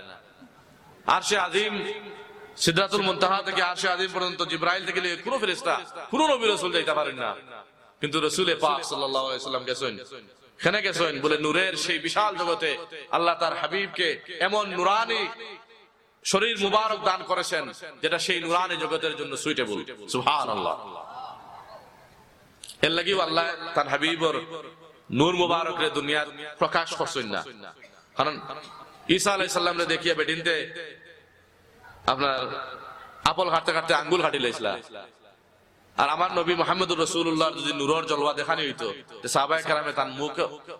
আরশে আজিম, সিদরাতুল মুনতাহা থেকে আরশে আজিম পর্যন্ত জিব্রাইল থেকে লইয়া কোনো ফেরেশতা, কোনো নবী রসুল যাইতে পারেন না। কিন্তু রসুলে পাক সাল্লাল্লাহু আলাইহি সাল্লাম গেছেন। কেনে গেছেন? বলে, নূরের সেই বিশাল জগতে আল্লাহ তার হাবিবকে এমন নুরানি শরীর মুবারক দান করেছেন, যেটা সেই নুরানি জগতের জন্য সুইটেবল। সুবহানাল্লাহ। এর লাগিও আল্লাহ তার হাবিবর নূর মুবারকরে দুনিয়াত প্রকাশ করছেন না। কারণ ঈসা আলাইহিস সালামরে দেখিয়া বেটিন্তে আপনার আপল কাটতে কাটতে আঙ্গুল কাটি লাইছিলা। আর আমার নবী মুহাম্মদুর রাসূলুল্লাহর যদি নূরর জলওয়া দেখানি হইতো, তে সাহাবায়ে কেরামে তান মুখ,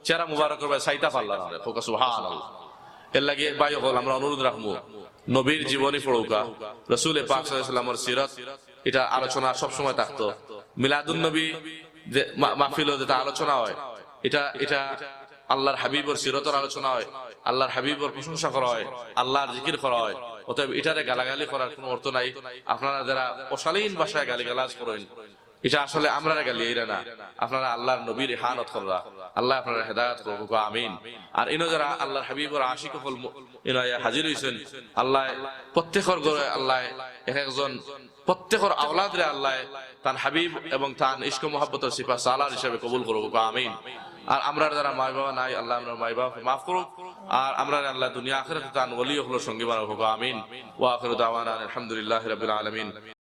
চেহারা মুবারকর বায় চাইতা পারলা না। হোক সুবহানাল্লাহ। এর লাগি ভাই অকল, আমরা অনুরোধ রাখমু, নবীর জীবনী পড়ুকা, রসুল পাক সাল্লাল্লাহু আলাইহি ওয়াসাল্লামর সিরত, এটা আলোচনা সবসময় থাকতো। মিলাদুন নবী যে মা-, মাহফিলও যেটা আলোচনা হয়, এটা, এটা আল্লাহর হাবিবর সিরতর আলোচনা হয়, আল্লাহর হাবিবর প্রশংসা করা হয়, আল্লাহর জিকির করা হয়। অতএব এটারে গালাগালি করার কোনো অর্থ নাই। আপনারা যারা অশালীন ভাষায় গালিগালাজ করেন, এটা আসলে আমরারে গালি এইরা না, আপনারা আল্লাহর নবীর ইহানত কররা। আল্লাহ আপনারা হেদায়েত করুক, আমিন। আর ইনো যারা আল্লাহর হাবিবর আশিক অকল ম-, ইনো আইয়া হাজির হইছেন, আল্লাহ প্রত্যেকর ঘরে আল্লাহ এক একজন, প্রত্যেকর আওলাদরে আল্লাহ তান হাবিব এবং তান ইশক মোহাব্বতর সিফা সালার হিসাবে কবুল করুক, আমিন। আর আমরার যারা মা বাবা নাই, আল্লাহ আমরার মা বাবা মাফ করুক। আর আমরারে আল্লাহ দুনিয়া আখিরাতে তান ওলি অকলর সঙ্গী বানাউক, আমিন। ওয়া আখিরু দাওয়ানা আলহামদুলিল্লাহি রাব্বিল আলামিন।